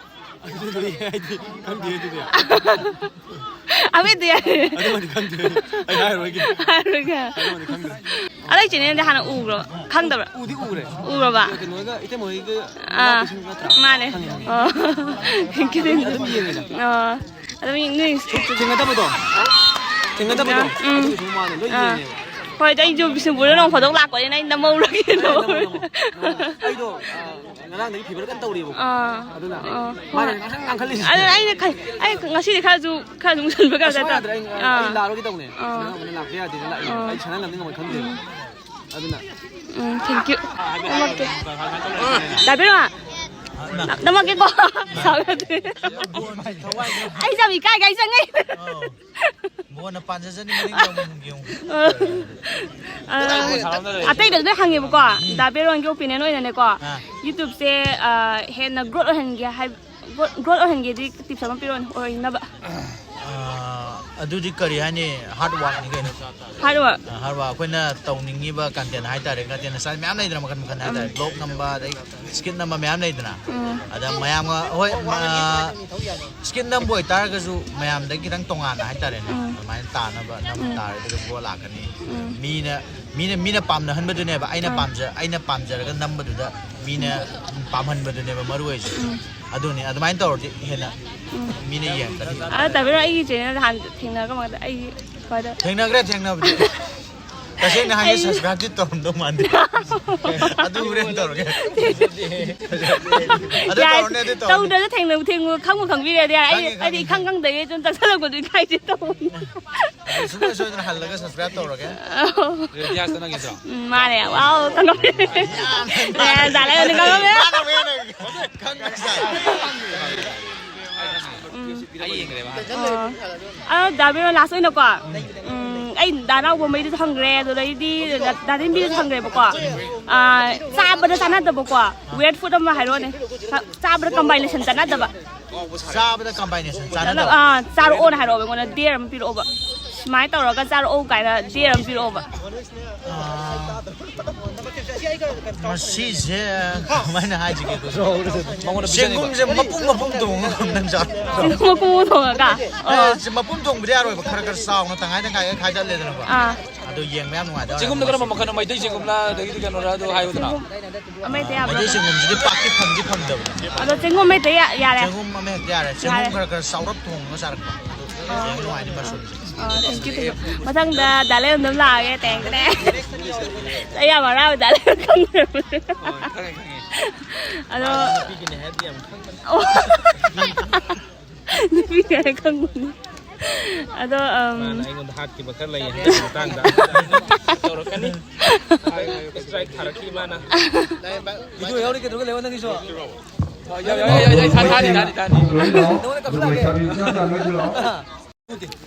ꯑꯗꯨꯗꯤ ꯑꯩꯗꯤ ꯈꯪꯗꯦ ꯑꯗꯨꯗꯤ꯫ ꯑꯃꯗꯤ ꯌꯥꯏ꯫ ꯑꯗꯨꯃꯗꯤ ꯈꯪꯗꯦ꯫ ꯑꯩ ꯍꯥꯏꯔꯣꯏꯒꯦ꯫ ꯍꯥꯏꯔꯣꯏꯒꯦ꯫ ꯑꯗꯨꯃꯗꯤ ꯈꯪꯗꯦ꯫ ꯑꯗꯣ ꯑꯩ channelꯗꯤ ꯍꯥꯟꯅ ꯎꯕ꯭ꯔꯣ? ꯈꯪꯗꯕ꯭ꯔꯥ? ꯎꯗꯤ ꯎꯔꯦ꯫ ꯎꯔꯕ? ꯀꯩꯅꯣꯒ, ꯏꯇꯩꯃ ꯍꯣꯏꯒ ꯑꯥ꯫ ꯃꯅꯥꯎꯄꯤꯁꯤꯡ ꯅꯠꯇ꯭ꯔꯥ? ꯃꯥꯅꯦ꯫ ꯈꯪꯉꯦ, ꯈꯪꯉꯦ꯫ ꯑꯣ꯫ Thank you, thank you꯫ ꯑꯗꯨꯝ ꯌꯦꯡꯉꯦꯗ꯫ ꯑꯣ꯫ ꯑꯗꯨꯝ ꯌꯦꯡ-, ꯅꯣꯏ ꯊꯦꯡꯅꯗꯕꯗꯣ? ꯊꯦꯡꯅꯗꯕꯗꯣ? ꯎꯝ꯫ ꯑꯗꯨꯒꯤꯁꯨ ꯃꯥꯅꯦ꯫ ꯂꯣꯏ ꯑꯥ꯫ ꯌꯦꯡꯉꯦꯕ꯫ ꯍꯣꯏ, ꯑꯗꯣ ꯑꯩꯁꯨ ꯕꯤꯁꯅꯨꯄꯨꯔꯗ ꯅꯣꯡ ꯐꯥꯗꯣꯛ ꯂꯥꯛꯄꯅꯤꯅ ꯑꯩ ꯅꯝꯍꯧꯔꯒꯦ꯫ ꯑꯦ, ꯅꯝꯃꯣ, ꯅꯝꯃꯣ꯫ ꯅꯝꯃꯣ꯫ ꯑꯩꯗꯣ, ꯑꯥ, ꯉꯔꯥꯡꯗꯒꯤ fever ꯀꯟꯅ ꯇꯧꯔꯤꯕꯀꯣ꯫ ꯑꯥ꯫ ꯑꯗꯨꯅ ꯑꯥ꯫ ꯃꯥꯅ ꯍꯣꯏ꯫ ꯉꯥꯡꯁꯪ ꯉꯥꯡꯈꯠꯂꯤꯁꯦ꯫ ꯑꯗꯨꯅ ꯑꯩꯅ ꯈꯟ-, ꯑꯩ ꯉꯁꯤꯗꯤ ꯈꯔꯁꯨ, ꯈꯔꯁꯨ ꯃꯨꯁꯟꯕ ꯈꯔ ꯑꯁ, ꯇꯧꯔꯦ꯫ ꯁꯨꯡꯌꯥ ꯌꯥꯗ꯭ꯔꯦ꯫ ꯑꯩ, ꯑꯥ꯫ ꯑꯩ ꯂꯥꯛꯑꯔꯣꯏꯒꯦ ꯇꯧꯅꯦ꯫ ꯑꯥ꯫ ꯅꯪ ꯑꯃꯨꯛ ꯂꯥꯛꯄ ꯌꯥꯗꯦꯅ ꯂꯥꯛꯏꯅꯦ꯫ ꯑꯥ꯫ ꯑꯩ ꯁꯥꯟꯅ ꯉꯝꯅꯤ ꯉꯝꯃꯣꯏ ꯈꯪꯗꯦꯕ꯫ ꯎꯝ꯫ ꯑꯗꯨꯅ꯫ ꯎꯝ, thank you꯫ ꯅꯝꯃꯛꯀꯦ꯫ ꯇꯥꯕꯤꯔꯣ? ꯅꯝꯃꯛꯀꯦꯀꯣ꯫ ꯁꯥꯎ ꯌꯥꯗꯦ꯫ ꯑꯩꯁꯦ ꯌꯥꯝ ꯏꯀꯥꯏ ꯏꯀꯥꯏ ꯆꯪꯉꯦ꯫ ꯑꯧ꯫ ꯃꯉꯣꯟꯗ ꯄꯥꯟꯖꯖꯅꯤ ꯃꯅꯤꯡꯗ ꯑꯃꯨꯛ ꯌꯦꯡꯉꯨ꯫ ꯑ, ꯑꯇꯩꯗꯁꯨ ꯂꯣꯏ ꯍꯪꯉꯦꯕꯀꯣ, ꯎꯝ꯫ ꯗꯥ ꯕꯦꯔꯣꯟꯒꯤ opinion ꯑꯣꯏꯅꯅꯦꯀꯣ, ꯑꯥ꯫ YouTubeꯁꯦ, ꯑ, ꯍꯦꯟꯅ growth ꯑꯣꯏꯍꯟꯒꯦ ꯍꯥꯏ-, growth, growth ꯑꯣꯏꯍꯟꯒꯦꯗꯤ tips ꯑꯃ ꯄꯤꯔꯛꯑꯣꯅꯦ, ꯑꯣꯏꯅꯕ꯫ ꯑꯥ, ꯑꯗꯨꯗꯤ ꯀꯔꯤ ꯍꯥꯏꯅꯤ? Hard workꯅꯤ ꯀꯩꯅꯣ. Hard work. Hard work. ꯑꯩꯈꯣꯏꯅ ꯇꯧꯅꯤꯡꯉꯤꯕ content ꯍꯥꯏꯇꯥꯔꯦ, content style ꯃꯌꯥꯝ ꯂꯩꯗꯅ, ꯃꯈꯟ ꯃꯈꯟ ꯍꯥꯏꯇꯥꯔꯦ. Vlog ꯅꯝꯕ, ꯑꯗꯩ skit ꯅꯝꯕ ꯃꯌꯥꯝ ꯂꯩꯗꯅ. ꯎꯝ. ꯑꯗ ꯃꯌꯥꯝꯒ ꯍꯣꯏ, skit ꯅꯝꯕ ꯑꯣꯏꯇꯥꯔꯒꯁꯨ ꯃꯌꯥꯝꯗꯒꯤ ꯈꯤꯇꯪ ꯇꯣꯉꯥꯟꯅ ꯍꯥꯏꯇꯥꯔꯦꯅꯦ. ꯎꯝ. ꯑꯗꯨꯃꯥꯏꯅ ꯇꯥꯅꯕ ꯅꯝꯕ ꯇꯥꯔꯗꯤ ꯑꯗꯨꯝ ꯒ꯭ꯔꯣ ꯂꯥꯛꯀꯅꯤ. ꯎꯝ. ꯃꯤꯅ ꯃꯤꯅ ꯃꯤꯅ ꯄꯥꯝꯅꯍꯟꯕꯗꯨꯅꯦꯕ ꯑꯩꯅ ꯄꯥꯝꯖ ꯑꯩꯅ ꯄꯥꯝꯖꯔꯒ ꯅꯝꯕꯗꯨꯗ ꯃꯤꯅ ꯄꯥꯝꯍꯟꯕꯗꯨꯅꯦꯕ ꯃꯔꯨ ꯑꯣꯏꯁꯦ. ꯑꯗꯨꯅꯤ, ꯑꯗꯨꯃꯥꯏꯅ ꯇꯧꯔꯗꯤ ꯍꯦꯟꯅ ꯃꯤꯅ ꯌꯦꯡꯉꯛꯀꯅꯤ. ꯑꯗꯣ ꯇꯥꯕꯤꯔꯣ, ꯑꯩꯒꯤ channel ꯍꯥꯟꯅ ꯊꯦꯡꯅꯔꯒ ꯃꯥꯗ ꯑꯩꯒꯤ ꯈ꯭ꯋꯥꯏꯗ ꯊꯦꯡꯅꯈ꯭ꯔꯦ, ꯊꯦꯡꯅꯕꯗꯤ. ꯇꯁꯦꯡꯅ ꯍꯥꯏꯒꯦ, subscribeꯗꯤ ꯇꯧꯔꯝꯗꯧ ꯃꯥꯟꯗꯦ. ꯑꯗꯨ ꯍꯣꯔꯦꯟ ꯇꯧꯔꯒꯦ. ꯑꯗꯨ ꯌꯥꯔꯦ, ꯇꯧꯔꯅꯤ, ꯑꯗꯨ ꯇꯧꯔꯅꯤ. ꯇꯧꯗ꯭ꯔꯁꯨ ꯊꯦꯡꯅꯕ ꯊꯦꯡꯉꯨ, ꯈꯪꯕꯨ ꯈꯪꯕꯤꯔꯗꯤ ꯌꯥꯔꯦ. ꯑꯩ ꯈꯪꯉꯦ, ꯑꯩꯗꯤ ꯈꯪꯉꯦ, ꯏꯈꯪ ꯈꯪꯗꯒꯩ ꯑꯗꯨꯝ ꯆꯪꯁꯜꯂꯛꯄꯗꯨ ꯏꯀꯥꯏꯁꯦ ꯇꯧꯕꯅꯤ. ꯁꯨꯡꯁꯣꯏ ꯁꯣꯏꯗꯅ ꯍꯜꯂꯒ subscribe ꯇꯧꯔꯒꯦ. ꯎꯝ, ꯃꯥꯅꯦ. ꯎꯝ, ꯃꯥꯅꯦ. Wow, ꯈꯪꯉꯝꯃꯦ. ꯌꯥꯔꯦ, ꯖꯥꯠ ꯂꯩꯔꯗꯤ ꯈꯪꯉꯝꯃꯦ. ꯃꯥꯅ ꯑꯃꯨꯛ ꯍꯦꯟꯅ ꯈꯪꯉꯦ. ꯑꯣ. ꯑꯗꯣ ꯗꯥ ꯕꯤꯔꯣ, last ꯑꯣꯏꯅꯀꯣ, ꯎꯝ, ꯑꯩ ꯗꯥ ꯅꯥꯎꯕ ꯃꯩꯗꯨꯁꯨ ꯍꯪꯈ꯭ꯔꯦ, ꯑꯗꯨꯗꯩꯗꯤ ꯗꯥ ꯗꯤꯟꯕꯤꯗꯨꯁꯨ ꯍꯪꯈ꯭ꯔꯦꯕꯀꯣ. ꯑꯥ, ꯆꯥꯕꯗ ꯆꯥꯟꯅꯗꯕꯀꯣ, weird food ꯑꯃ ꯍꯥꯏꯔꯛꯑꯣꯅꯦ. ꯆꯥꯕꯗ combination ꯆꯥꯟꯅꯗꯕ. ꯆꯥꯕꯗ combination ꯆꯥꯟꯅꯗꯕ. ꯑꯥ, ꯆꯥꯔꯛꯑꯣꯅ ꯍꯥꯏꯔꯛꯑꯣꯕ, ꯑꯩꯉꯣꯟꯗ dare ꯑꯃ ꯄꯤꯔꯛꯑꯣꯕ. ꯁꯨꯃꯥꯏꯅ ꯇꯧꯔꯒ ꯆꯥꯔꯛꯑꯣ ꯀꯥꯏꯅ dare ꯑꯃ ꯄꯤꯔꯛꯑꯣꯕ. ꯑꯥ, ꯃꯁꯤꯁꯦ ꯀꯃꯥꯏꯅ ꯍꯥꯏꯁꯤꯒꯦ? ꯆꯦꯡꯒꯨꯝꯁꯦ ꯃꯄꯨꯝ ꯃꯄꯨꯝ ꯊꯣꯡꯉꯒ ꯅꯪ ꯆꯥꯔꯣ. ꯆꯦꯡꯒꯨꯝ ꯃꯀꯨ ꯊꯣꯡꯉꯒ. ꯑꯣ. ꯑꯦ, ꯁꯤ ꯃꯄꯨꯝ ꯊꯣꯡꯕꯗꯤ ꯌꯥꯔꯣꯏꯕ, ꯈꯔ ꯈꯔ ꯆꯥꯎꯅ ꯇꯪꯈꯥꯏ ꯇꯪꯈꯥꯏꯒ ꯈꯥꯏꯗꯠꯂꯦꯗꯅꯀꯣ. ꯑꯥ. ꯑꯗꯨ ꯌꯦꯡꯕ ꯌꯥꯝ ꯅꯨꯡꯉꯥꯏꯗꯧꯔꯦ. ꯆꯦꯡꯒꯨꯝꯗ ꯀꯔꯝꯕ ꯃꯈꯜꯅꯣ? ꯃꯩꯇꯩ ꯆꯦꯡꯒꯨꯝꯂ, ꯑꯗꯒꯤꯗꯤ ꯀꯩꯅꯣꯔꯥ, ꯑꯗꯨ ꯍꯥꯏꯌꯨꯗꯅ. ꯑꯃ ꯍꯦꯛꯇ ꯌꯥꯕ꯭ꯔꯥ? ꯃꯩꯇꯩ ꯆꯦꯡꯒꯨꯝꯁꯤꯗꯤ ꯄꯥꯛꯇꯤ ꯐꯪꯗꯤ ꯐꯪꯗꯕꯅꯦ. ꯑꯗꯣ ꯆꯦꯡꯒꯨꯝ ꯑꯃ ꯍꯦꯛꯇ ꯌꯥ- ꯌꯥꯔꯦ. ꯆꯦꯡꯒꯨꯝ ꯑꯃ ꯍꯦꯛꯇ ꯌꯥꯔꯦ. ꯆꯦꯡꯒꯨꯝ ꯈꯔ ꯈꯔ ꯆꯥꯎꯔꯞ ꯊꯣꯡꯉꯒ ꯆꯥꯔꯛꯄ. ꯑꯗꯨ ꯌꯦꯡꯕ ꯅꯨꯡꯉꯥꯏꯅꯤ ꯃꯁꯔꯨꯝꯁꯦ. ꯑꯣ, thank you, thank you. ꯃꯊꯪꯗ ꯗꯥ ꯂꯩꯔꯝꯗꯝ ꯂꯥꯛꯑꯒꯦ, ꯇꯦꯡ ꯇꯦꯡ. ꯑꯩ ꯌꯥꯝ ꯍꯔꯥꯎꯋꯦ, ꯗꯥ ꯂꯩꯔꯝꯗꯝ ꯈꯪꯗꯕꯅꯦ. ꯈꯪꯉꯦ, ꯈꯪꯉꯦ. ꯑꯗꯣ ꯅꯨꯄꯤꯒꯤꯅꯦ ꯍꯥꯏꯕꯗꯤ ꯌꯥꯝ ꯈꯪꯕꯅꯦ. ꯅꯨꯄꯤꯅꯦ ꯍꯥꯏ ꯈꯪꯕꯅꯤ. ꯑꯗꯣ, ꯎꯝ, ꯃꯥꯅ ꯑꯩꯉꯣꯟꯗ ꯍꯥꯠꯈꯤꯕ ꯈꯔ ꯂꯩ ꯍꯥꯏꯕꯒꯤ ꯃꯇꯥꯡꯗ ꯇꯧꯔꯛꯀꯅꯤ. Strike ꯊꯥꯔꯛꯈꯤ ꯃꯥꯅ. Video ꯌꯥꯎꯔꯤ ꯀꯩꯗꯧꯔꯒ ꯂꯩꯌꯣ ꯅꯪꯒꯤꯁꯨ? ꯌꯥꯎ, ꯌꯥꯎ, ꯌꯥꯎ, ꯌꯥꯎ, ꯌꯥꯎ, ꯊꯥꯔꯤ, ꯊꯥꯔꯤ, ꯊꯥꯔꯤ. ꯅꯉꯣꯟꯗ ꯀꯞꯁꯤꯜꯂꯛꯑꯒꯦ.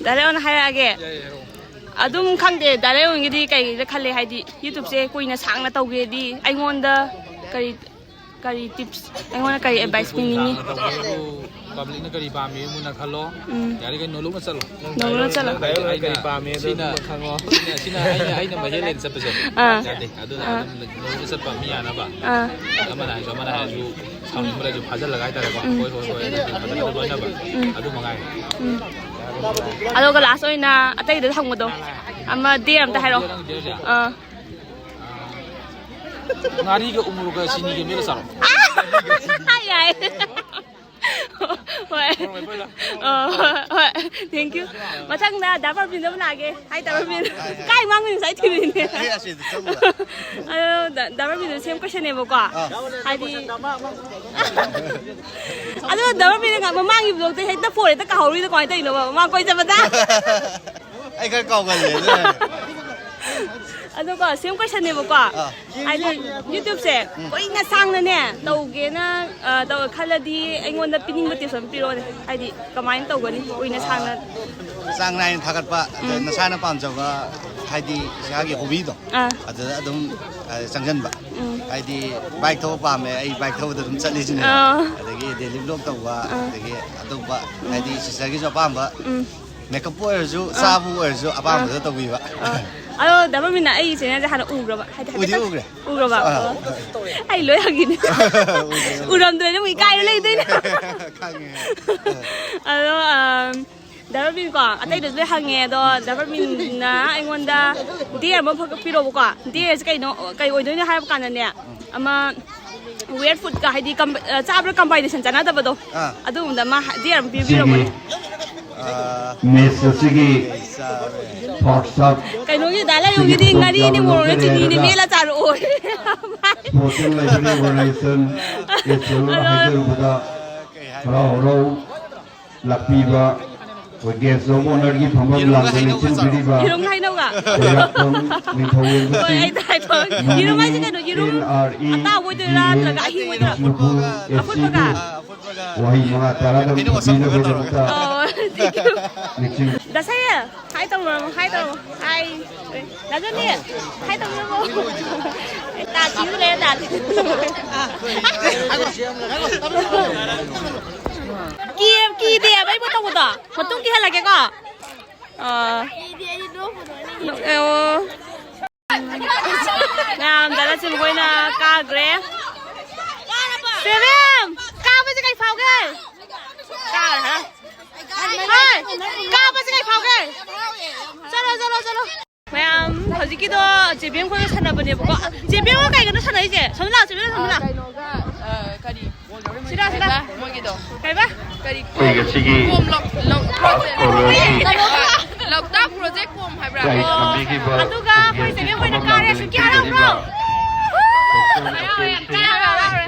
ꯗꯥ ꯂꯩꯔꯣꯟ ꯍꯥꯏꯔꯛꯑꯒꯦ꯫ ꯑꯗꯨꯝ ꯈꯪꯗꯦ, ꯗꯥ ꯂꯩꯔꯣꯟꯒꯤꯗꯤ ꯀꯩꯗ ꯈꯜꯂꯦ ꯍꯥꯏꯗꯤ, YouTubeꯁꯦ ꯀꯨꯏꯅ ꯁꯥꯡꯅ ꯇꯧꯒꯦꯗꯤ ꯑꯩꯉꯣꯟꯗ ꯀꯔꯤ, ꯀꯔꯤ tips, ꯑꯩꯉꯣꯟꯗ ꯀꯔꯤ advice ꯄꯤꯅꯤꯡꯉꯤ? ꯇꯧꯕꯗꯨ ꯄꯕ꯭ꯂꯤꯛꯅ ꯀꯔꯤ ꯄꯥꯝꯃꯤ ꯃꯨꯟꯅ ꯈꯜꯂꯣ꯫ ꯎꯝ꯫ ꯌꯥꯔꯤꯈꯩ ꯅꯣꯂꯨꯛꯅ ꯆꯠꯂꯣ꯫ ꯅꯣꯂꯨꯛꯅ ꯆꯠꯂꯣ꯫ ꯍꯥꯏꯗꯤ ꯀꯔꯤ ꯑꯩꯅ ꯄꯥꯝꯃꯤ ꯑꯗꯨ ꯁꯤꯅ, ꯑꯗꯨꯃ ꯈꯪꯉꯣ꯫ ꯁꯤꯅ, ꯁꯤꯅ ꯑꯩꯅ, ꯑꯩꯅ ꯃꯍꯦꯜꯂꯦꯅ ꯆꯠꯄꯁꯦ ꯑꯥ꯫ ꯌꯥꯗꯦ꯫ ꯑꯗꯨꯅ ꯑꯥ꯫ ꯑꯗꯨꯝ ꯅꯣꯂꯨꯛꯅ ꯆꯠꯄ ꯃꯤ ꯌꯥꯅꯕ꯫ ꯑꯥ꯫ ꯑꯃꯅ ꯍꯥꯏꯔꯁꯨ, ꯑꯃꯅ ꯍꯥꯏꯔꯁꯨ, ꯁꯥꯎꯅꯤꯡꯕ ꯂꯩꯔꯁꯨ ꯐꯥꯖꯤꯜꯂꯒ ꯍꯥꯏꯇꯥꯔꯦꯀꯣ꯫ ꯎꯝ꯫ ꯍꯣꯏ, ꯍꯣꯏ, ꯍꯣꯏ, ꯑꯗꯨ ꯐꯖꯅ ꯂꯣꯏꯅꯕ꯫ ꯎꯝ꯫ ꯑꯗꯨ ꯃꯉꯥꯏ꯫ ꯎꯝ꯫ ꯑꯗꯨꯒ ꯂꯥꯁ ꯑꯣꯏꯅ ꯑꯇꯩꯗ ꯍꯪꯕꯗꯣ꯫ ꯑꯃ ꯗꯦ ꯑꯝꯇ ꯍꯥꯏꯔꯛꯑꯣ꯫ ꯅꯪ ꯗꯦꯁꯦ? ꯑꯥ꯫ ꯉꯥꯔꯤꯒ ꯎꯃꯣꯔꯣꯛꯀ ꯆꯤꯅꯤꯒ ꯃꯦꯠꯂ ꯆꯥꯔꯣ꯫ ꯌꯥꯏ꯫ ꯍꯣꯏ꯫ ꯃꯣꯔꯣꯛ ꯃꯦꯠꯄ ꯑꯣꯏꯅ꯫ ꯑꯣ, ꯍꯣꯏ, ꯍꯣꯏ꯫ Thank you꯫ ꯃꯊꯪꯗ ꯗꯥ ꯄꯔꯕꯤꯟꯗ ꯑꯃꯨꯛ ꯂꯥꯛꯑꯒꯦ꯫ ꯍꯥꯏ ꯇꯥꯔꯕꯤꯟ꯫ ꯀꯥꯏ ꯃꯥꯡꯉꯨꯏꯅꯣ ꯉꯁꯥꯏ ꯊꯤꯔꯨꯏꯅꯦ꯫ ꯑꯩ ꯑꯁꯤꯗ ꯆꯠꯂꯨꯕ꯫ ꯑꯗꯣ ꯗꯥ, ꯗꯥ ꯄꯔꯕꯤꯟꯗꯣ same questionꯅꯦꯕꯀꯣ꯫ ꯑꯥ꯫ ꯍꯥꯏꯗꯤ, ꯑꯗꯣ ꯗꯥ ꯄꯔꯕꯤꯟꯅ ꯃꯃꯥꯡꯒꯤ vlogꯇ ꯍꯦꯛꯇ phone ꯍꯦꯛꯇ ꯀꯥꯎꯍꯧꯔꯤꯗꯣ ꯀꯃꯥꯏꯅ ꯇꯧꯔꯤꯅꯣꯕ? ꯃꯃꯥꯡ ꯀꯣꯏ ꯆꯠꯄꯗ꯫ ꯑꯩ ꯈꯔ ꯀꯥꯎꯒꯜꯂꯦ ꯑꯗꯨꯅꯅꯦ꯫ ꯑꯗꯣꯀꯣ, same questionꯅꯦꯕꯀꯣ꯫ ꯑꯥ꯫ ꯍꯥꯏꯗꯤ YouTubeꯁꯦ ꯎꯝ꯫ ꯀꯨꯏꯅ ꯁꯥꯡꯅꯅꯦ ꯇꯧꯒꯦꯅ, ꯑ, ꯇꯧ-, ꯈꯜꯂꯗꯤ ꯑꯩꯉꯣꯟꯗ ꯄꯤꯅꯤꯡꯕ tips ꯑꯃ ꯄꯤꯔꯛꯑꯣꯅꯦ꯫ ꯍꯥꯏꯗꯤ ꯀꯃꯥꯏꯅ ꯇꯧꯒꯅꯤ ꯀꯨꯏꯅ ꯁꯥꯡꯅ? ꯆꯥꯡ ꯅꯥꯏꯅ ꯊꯥꯒꯠꯄ, ꯑꯗ ꯎꯝ꯫ ꯅꯁꯥꯅ ꯄꯥꯝꯖꯕ, ꯍꯥꯏꯗꯤ ꯏꯁꯥꯒꯤ hobbyꯗꯣ, ꯑꯥ꯫ ꯑꯗꯨꯗ ꯑꯗꯨꯝ, ꯑ, ꯆꯪꯁꯤꯟꯕ꯫ ꯎꯝ꯫ ꯍꯥꯏꯗꯤ bike ꯊꯧꯕ ꯄꯥꯝꯃꯦ, ꯑꯩ bike ꯊꯧꯕꯗ ꯑꯗꯨꯝ ꯆꯠꯂꯤꯁꯤꯅꯦ꯫ ꯑꯥ꯫ ꯑꯗꯒꯤ daily vlog ꯇꯧꯕ, ꯑꯥ꯫ ꯑꯗꯒꯤ ꯑꯗꯨꯝꯕ, ꯎꯝ꯫ ꯍꯥꯏꯗꯤ sisterꯒꯤꯁꯨ ꯑꯄꯥꯝꯕ ꯎꯝ꯫ Makeupꯄꯨ ꯑꯣꯏꯔꯁꯨ, ꯑꯥ꯫ ꯆꯥꯕꯕꯨ ꯑꯣꯏꯔꯁꯨ, ꯑꯥ꯫ ꯑꯄꯥꯝꯕꯗꯣ ꯇꯧꯕꯤꯕ꯫ ꯑꯥ꯫ ꯑꯗꯣ ꯗꯥ ꯄꯔꯕꯤꯟꯅ ꯑꯩꯒꯤ channelꯁꯦ ꯍꯥꯟꯅ ꯎꯈ꯭ꯔꯕ? ꯍꯥꯏꯗꯤ ꯎꯗꯤ ꯍꯥꯏꯐꯦꯠꯇꯪ ꯎꯈ꯭ꯔꯦ꯫ ꯎꯈ꯭ꯔꯕ? ꯑꯥ꯫ ꯑꯣ꯫ ꯑꯩ ꯂꯣꯏ ꯍꯪꯈꯤꯅꯤ꯫ ꯎꯗꯤ ꯎꯈ꯭ꯔꯦ꯫ ꯎꯔꯝꯗ꯭ꯔꯗꯤ ꯑꯃꯨꯛ ꯏꯀꯥꯏꯔ ꯂꯩꯗꯣꯏꯅꯦ꯫ ꯈꯪꯉꯦ꯫ ꯑꯗꯣ, ꯑꯝ, ꯗꯥ ꯄꯔꯕꯤꯟꯀꯣ, ꯑꯇꯩꯗꯁꯨ ꯂꯣꯏ ꯍꯪꯉꯦ, ꯑꯗꯣ ꯗꯥ ꯄꯔꯕꯤꯟꯅ ꯑꯩꯉꯣꯟꯗ dare ꯑꯃ ꯐꯛ ꯄꯤꯔꯛꯑꯣꯕꯀꯣ꯫ Dareꯁꯦ ꯀꯩꯅꯣ, ꯀꯩ ꯑꯣꯏꯗꯣꯏꯅꯣ ꯍꯥꯏꯕ ꯀꯥꯟꯗꯅꯦ, ꯑꯃ weird foodꯀ ꯍꯥꯏꯗꯤ ꯀꯝ-, ꯑ, ꯆꯥꯕꯗ combination ꯆꯥꯟꯅꯗꯕꯗꯣ, ꯑꯥ꯫ ꯑꯗꯨꯒꯨꯝꯕꯗ ꯑꯃ ꯍꯥꯏ-, dare ꯑꯃ ꯄꯤꯕꯤꯔꯝꯃꯣꯅꯦ꯫ ꯑꯁꯤꯒꯤ ꯑꯥ, match ꯑꯁꯤꯒꯤ first half ꯀꯩꯅꯣꯒꯤ ꯗꯥ ꯂꯥꯏꯔꯣꯡꯒꯤꯗꯤ ꯉꯥꯔꯤꯅꯦ, ꯃꯣꯔꯣꯛꯅꯦ, ꯆꯤꯅꯤꯅꯦ, ꯃꯦꯠꯂ ꯆꯥꯔꯛꯑꯣ꯫ Sporting ꯂꯩꯕꯅꯤ organization, ꯑꯦꯁ ꯑꯦꯜ ꯑꯗꯣ ꯍꯥꯏꯖꯔꯨꯕꯗ ꯍꯔꯥꯎ ꯍꯔꯥꯎ ꯂꯥꯛꯄꯤꯕ ꯑꯩꯈꯣꯏ guest of honourꯒꯤ ꯐꯝꯐꯝ ꯂꯥꯡꯗ ꯂꯦꯡꯁꯤꯟꯕꯤꯔꯤꯕ ꯌꯦꯔꯨꯝ ꯍꯥꯏꯅꯧꯒ꯫ ꯈꯣꯏꯔꯥꯛꯄꯝ ꯅꯤꯡꯊꯧꯔꯦꯜ ꯍꯣꯏ, ꯃꯆꯤꯟ ꯑꯩ ꯇꯥꯏ ꯇꯧ-, ꯌꯦꯔꯨꯝ ꯍꯥꯏꯁꯦ ꯀꯩꯅꯣ? ꯌꯦꯔꯨꯝ ꯑꯦꯟ ꯑꯥꯔ ꯏ ꯑꯇꯥꯎꯕ ꯑꯣꯏꯗꯣꯏꯔꯥ ꯅꯠꯇ꯭ꯔꯒ ꯑꯍꯤꯡꯕ ꯑꯣꯏꯗꯣꯏꯔꯥ? ꯕꯤꯁꯅꯨꯄꯨꯔ ꯑꯦꯐ ꯁꯤꯕꯨ ꯑꯐꯨꯠꯄꯒ? ꯋꯥꯍꯩ ꯃꯉꯥ ꯇꯔꯥꯗꯪ ꯊꯝꯕꯤꯅꯕꯒꯤꯗꯃꯛꯇ ꯑꯣ, thank you꯫ ꯅꯤꯡꯁꯤꯡ- ꯗꯥ ꯁꯌꯦ, ꯍꯥꯏ ꯇꯧꯔꯝꯃꯣ, ꯍꯥꯏ ꯇꯧꯔꯝꯃꯣ꯫ ꯍꯥꯏ꯫ ꯗꯥ ꯖꯣꯅꯤ, ꯍꯥꯏ ꯇꯧꯔꯝꯃꯣ꯫ ꯑꯦ, ꯇꯥ ꯊꯤꯕ ꯂꯩꯔꯦ, ꯇꯥ ꯊꯤ-, ꯀꯤ ꯀꯤꯗꯦꯕ ꯑꯩꯕꯨ ꯇꯧꯕꯗꯣ꯫ ꯃꯇꯨꯡ ꯀꯤꯍꯜꯂꯒꯦꯀꯣ꯫ ꯑꯥ꯫ ꯑꯣ꯫ ꯃꯌꯥꯝ ꯗꯥ ꯂꯟꯆꯦꯟꯕ ꯈꯣꯏꯅ ꯀꯥꯈ꯭ꯔꯦ꯫ ꯁꯦꯕꯦꯝ, ꯀꯥꯕꯁꯦ ꯀꯩ ꯐꯥꯎꯒꯦ? ꯀꯥꯈ꯭ꯔꯦ꯫ ꯍꯣꯏ, ꯀꯥꯕꯁꯦ ꯀꯩ ꯐꯥꯎꯒꯦ? ꯆꯠꯂꯣ, ꯆꯠꯂꯣ, ꯆꯠꯂꯣ꯫ ꯃꯌꯥꯝ ꯍꯧꯖꯤꯛꯀꯤꯗꯣ ꯆꯦꯕꯦꯝ ꯈꯣꯏꯒ ꯁꯥꯟꯅꯕꯅꯦꯕꯀꯣ꯫ ꯆꯦꯕꯦꯝ ꯈꯣꯏ ꯀꯩꯒꯤꯅꯣ ꯁꯥꯟꯅꯩꯁꯦ? ꯁꯣꯝꯗ ꯂꯥꯛꯑꯣ, ꯆꯦꯕꯦꯝ, ꯁꯣꯝꯗ ꯂꯥꯛꯑꯣ꯫ ꯀꯩꯅꯣꯒ, ꯑ, ꯀꯔꯤ? ꯁꯤꯗ, ꯁꯤꯗ꯫ ꯀꯩꯕ? ꯃꯣꯏꯒꯤꯗꯣ꯫ ꯀꯩꯕ? ꯀꯔꯤ? ꯑꯩꯈꯣꯏ ꯉꯁꯤꯒꯤ ꯀꯣꯝ ꯂꯣꯛ-, ꯂꯣꯛ-, ꯂꯣꯛꯇꯥꯛ ꯄ꯭ꯔꯣꯖꯦꯛ ꯀꯣꯝ ꯍꯥꯏꯕ꯭ꯔꯥ? ꯄ꯭ꯔꯥꯏꯖ ꯐꯪꯕꯤꯈꯤꯕ ꯑꯗꯨꯒ ꯑꯩꯈꯣꯏ ꯆꯦꯕꯦꯝ ꯈꯣꯏꯅ ꯀꯥꯔꯦ꯫ ꯁꯨꯡꯀꯤ ꯍꯔꯥꯎꯕ꯭ꯔꯣ? ꯍꯔꯥꯎꯋꯦ, ꯌꯥꯝ ꯊꯤꯅ ꯍꯔꯥꯎꯋꯦ꯫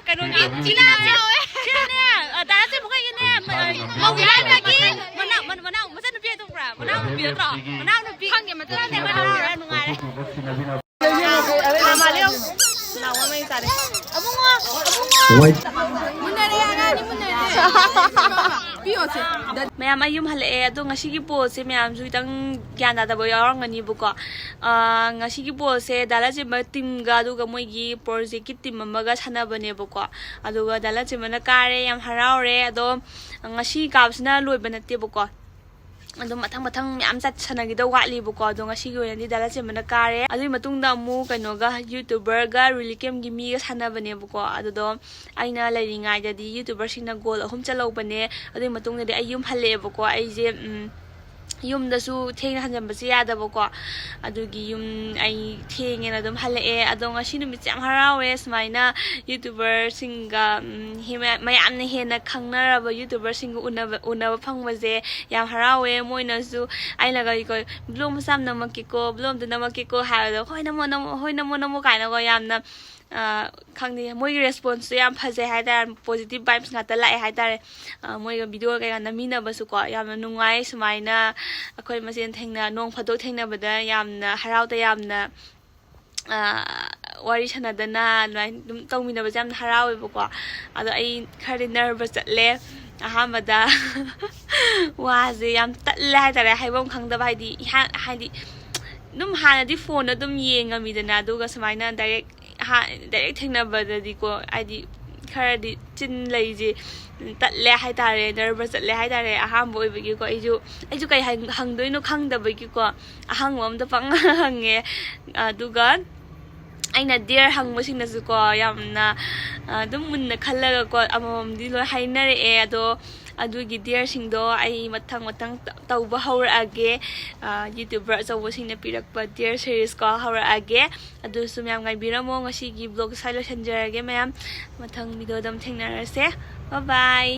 ꯀꯩꯅꯣꯒꯤ ꯊꯤꯅ ꯍꯔꯥꯎꯋꯦ꯫ ꯁꯤꯗꯅꯦ, ꯑ, ꯗꯥ ꯂꯟꯆꯦꯟꯕ ꯈꯣꯏꯒꯤꯅꯦ, ꯃ-, ꯃꯧ ꯌꯥꯏꯃꯒꯤ ꯃꯅꯥꯎ, ꯃꯅꯥꯎ, ꯃꯆꯟꯅꯨꯄꯤ ꯍꯥꯏꯗꯣꯛꯄ꯭ꯔꯥ? ꯃꯅꯥꯎ ꯅꯨꯄꯤ ꯅꯠꯇ꯭ꯔꯣ? ꯃꯅꯥꯎ ꯅꯨꯄꯤ꯫ ꯈꯪꯗꯦ, ꯃꯆꯟ ꯅꯠꯇꯦ, ꯃꯅꯥꯎ ꯅꯨꯄꯤ꯫ ꯅꯨꯡꯉꯥꯏꯔꯦ꯫ ꯃꯥ ꯃꯥꯜꯂꯦ ꯌꯦꯡꯉꯨ꯫ ꯂꯥꯎ, ꯃꯃꯩ ꯆꯥꯔꯦ꯫ ꯑꯕꯨꯡꯉꯣ, ꯑꯕꯨꯡꯉꯣ꯫ ꯃꯨꯟꯅꯔꯦ, ꯑꯉꯥꯡꯅꯤ, ꯃꯨꯟꯅꯔꯦ꯫ ꯄꯤꯌꯣꯁꯦ꯫ ꯃꯌꯥꯝ, ꯑꯩ ꯌꯨꯝ ꯍꯜꯂꯛꯑꯦ꯫ ꯑꯗꯣ ꯉꯁꯤꯒꯤ ꯄꯣꯜꯁꯦ ꯃꯌꯥꯝꯁꯨ ꯈꯤꯇꯪ ꯒ꯭ꯌꯥꯟ ꯇꯥꯗꯕ ꯌꯥꯎꯔꯝꯒꯅꯤꯕꯀꯣ꯫ ꯑꯥ, ꯉꯁꯤꯒꯤ ꯄꯣꯜꯁꯦ ꯗꯥ ꯂꯟꯆꯦꯟꯕ ꯇꯤꯝꯒ ꯑꯗꯨꯒ ꯃꯣꯏꯒꯤ ꯄ꯭ꯔꯣꯖꯦꯛꯀꯤ ꯇꯤꯝ ꯑꯃꯒ ꯁꯥꯟꯅꯕꯅꯦꯕꯀꯣ꯫ ꯑꯗꯨꯒ ꯗꯥ ꯂꯟꯆꯦꯟꯕꯅ ꯀꯥꯔꯦ, ꯌꯥꯝ ꯍꯔꯥꯎꯔꯦ꯫ ꯑꯗꯣ ꯉꯁꯤ ꯀꯥꯕꯁꯤꯅ ꯂꯣꯏꯕ ꯅꯠꯇꯦꯕꯀꯣ꯫ ꯑꯗꯨꯝ ꯃꯊꯪ ꯃꯊꯪ ꯃꯌꯥꯝ ꯆꯠ-, ꯁꯥꯟꯅꯈꯤꯗꯧ ꯋꯥꯠꯂꯤꯕꯀꯣ꯫ ꯑꯗꯣ ꯉꯁꯤꯒꯤ ꯑꯣꯏꯅꯗꯤ ꯗꯥ ꯂꯟꯆꯦꯟꯕꯅ ꯀꯥꯔꯦ꯫ ꯑꯗꯨꯒꯤ ꯃꯇꯨꯡꯗ ꯑꯃꯨꯛ ꯀꯩꯅꯣꯒ, YouTuberꯒ Relief Campꯒꯤ ꯃꯤꯒ ꯁꯥꯟꯅꯕꯅꯦꯕꯀꯣ꯫ ꯑꯗꯨꯗꯣ ꯑꯩꯅ ꯂꯩꯔꯤꯉꯩꯗꯗꯤ YouTuberꯁꯤꯡꯅ ꯒꯣꯜ ꯑꯍꯨꯝ ꯆꯜꯍꯧꯕꯅꯦ꯫ ꯑꯗꯨꯒꯤ ꯃꯇꯨꯡꯗꯗꯤ ꯑꯩ ꯌꯨꯝ ꯍꯜꯂꯛꯑꯦꯕꯀꯣ꯫ ꯑꯩꯁꯦ, ꯎꯝ, ꯌꯨꯝꯗꯁꯨ ꯊꯦꯡꯅ ꯍꯟꯖꯟꯕꯁꯦ ꯌꯥꯗꯕꯀꯣ꯫ ꯑꯗꯨꯒꯤ ꯌꯨꯝ ꯑꯩ ꯊꯦꯡꯉꯦꯅ ꯑꯗꯨꯝ ꯍꯜꯂꯛꯑꯦ꯫ ꯑꯗꯣ ꯉꯁꯤ ꯅꯨꯃꯤꯠꯁꯦ ꯌꯥꯝ ꯍꯔꯥꯎꯋꯦ, ꯁꯨꯃꯥꯏꯅ YouTuberꯁꯤꯡꯒ, ꯎꯝ, ꯍꯦ-, ꯃꯌꯥꯝꯅ ꯍꯦꯟꯅ ꯈꯪꯅꯔꯕ YouTuberꯁꯤꯡꯒ ꯎꯅꯕ, ꯎꯅꯕ ꯐꯪꯕꯁꯦ ꯌꯥꯝ ꯍꯔꯥꯎꯋꯦ꯫ ꯃꯣꯏꯅꯁꯨ ꯑꯩꯅꯒ, "ꯀꯣ, vlog ꯃꯆꯥ ꯑꯃ ꯅꯝꯃꯛꯀꯦꯀꯣ, vlog ꯑꯝꯇ ꯅꯝꯃꯛꯀꯦꯀꯣ" ꯍꯥꯏꯕꯗꯣ, "ꯍꯣꯏ, ꯅꯝꯃꯣ, ꯅꯝꯃꯣ, ꯍꯣꯏ, ꯅꯝꯃꯣ, ꯅꯝꯃꯣ" ꯀꯥꯏꯅꯀꯣ, ꯌꯥꯝꯅ, ꯑ, ꯈꯪꯗꯦ, ꯃꯣꯏꯒꯤ responseꯇꯣ ꯌꯥꯝ ꯐꯖꯩ ꯍꯥꯏꯇꯥꯔꯦ, positive vibes ꯉꯥꯛꯇ ꯂꯥꯛꯑꯦ ꯍꯥꯏꯇꯥꯔꯦ꯫ ꯑ, ꯃꯣꯏꯒ video ꯀꯩꯀꯥ ꯅꯝꯃꯤꯟꯅꯕꯁꯨꯀꯣ, ꯌꯥꯝꯅ ꯅꯨꯡꯉꯥꯏ꯫ ꯁꯨꯃꯥꯏꯅ ꯑꯩꯈꯣꯏ ꯃꯁꯦꯟ ꯊꯦꯡꯅ-, ꯅꯣꯡ ꯐꯥꯗꯣꯛ ꯊꯦꯡꯅꯕꯗ ꯌꯥꯝꯅ ꯍꯔꯥꯎ ꯇꯌꯥꯝꯅ, ꯑ, ꯋꯥꯔꯤ ꯁꯥꯟꯅꯗꯅ ꯑꯗꯨꯃꯥꯏꯅ ꯑꯗꯨꯝ ꯇꯧꯃꯤꯟꯅꯕꯁꯦ ꯌꯥꯝꯅ ꯍꯔꯥꯎꯋꯦꯕꯀꯣ꯫ ꯑꯗꯣ ꯑꯩ ꯈꯔꯗꯤ nervous ꯆꯠꯂꯦ ꯑꯍꯥꯟꯕꯗ꯫ ꯋꯥꯁꯦ ꯌꯥꯝ ꯇꯠꯂꯦ ꯍꯥꯏꯇꯥꯔꯦ, ꯍꯥꯏꯐꯝ ꯈꯪꯗꯕ, ꯍꯥꯏꯗꯤ, ꯏꯍꯥꯟ-, ꯍꯥꯏꯗꯤ, ꯑꯗꯨꯝ ꯍꯥꯟꯅꯗꯤ phoneꯗ ꯑꯗꯨꯝ ꯌꯦꯡꯉꯝꯃꯤꯗꯅ, ꯑꯗꯨꯒ ꯁꯨꯃꯥꯏꯅ direct ꯍꯥ-, direct ꯊꯦꯡꯅꯕꯗꯗꯤꯀꯣ, ꯍꯥꯏꯗꯤ, ꯈꯔꯗꯤ ꯆꯤꯟ ꯂꯩꯁꯦ ꯇꯠꯂꯦ ꯍꯥꯏꯇꯥꯔꯦ, ꯅꯔꯚꯁ ꯆꯠꯂꯦ ꯍꯥꯏꯇꯥꯔꯦ꯫ ꯑꯍꯥꯟꯕ ꯑꯣꯏꯕꯒꯤꯀꯣ, ꯑꯩꯁꯨ ꯑꯩꯁꯨ ꯀꯩ ꯍꯪ- ꯍꯪꯗꯣꯏꯅꯣ ꯈꯪꯗꯕꯒꯤꯀꯣ, ꯑꯍꯪꯕ ꯑꯝꯗ ꯄꯪꯍꯪ ꯍꯪꯉꯦ꯫ ꯑꯗꯨꯒ ꯑꯩꯅ ꯗꯤꯌꯔ ꯍꯪꯕꯁꯤꯡꯅꯁꯨꯀꯣ, ꯌꯥꯝꯅ ꯑꯗꯨꯝ ꯃꯨꯟꯅ ꯈꯜꯂꯒꯀꯣ, ꯑꯃꯃꯝꯗꯤ ꯂꯣꯏ ꯍꯥꯏꯅꯔꯛꯑꯦ꯫ ꯑꯗꯣ ꯑꯗꯨꯒꯤ ꯗꯤꯌꯔꯁꯤꯡꯗꯣ ꯑꯩ ꯃꯊꯪ ꯃꯊꯪ ꯇ- ꯇꯧꯕ ꯍꯧꯔꯛꯑꯒꯦ꯫ ꯌꯨꯇ꯭ꯌꯨꯕꯔ ꯑꯆꯧꯕꯁꯤꯡꯅ ꯄꯤꯔꯛꯄ ꯗꯤꯌꯔ ꯁꯦꯔꯤꯁꯀꯣ ꯍꯧꯔꯛꯑꯒꯦ꯫ ꯑꯗꯨꯁꯨ ꯃꯌꯥꯝ ꯉꯥꯏꯕꯤꯔꯝꯃꯣ꯫ ꯉꯁꯤꯒꯤ ꯕ꯭ꯂꯣꯒ ꯁ꯭ꯋꯥꯏ ꯂꯣꯏꯁꯤꯟꯖꯔꯒꯦ ꯃꯌꯥꯝ꯫ ꯃꯊꯪ ꯚꯤꯗꯤꯑꯣꯗ ꯑꯃꯨꯛ ꯊꯦꯡꯅꯔꯁꯦ꯫ Bye bye꯫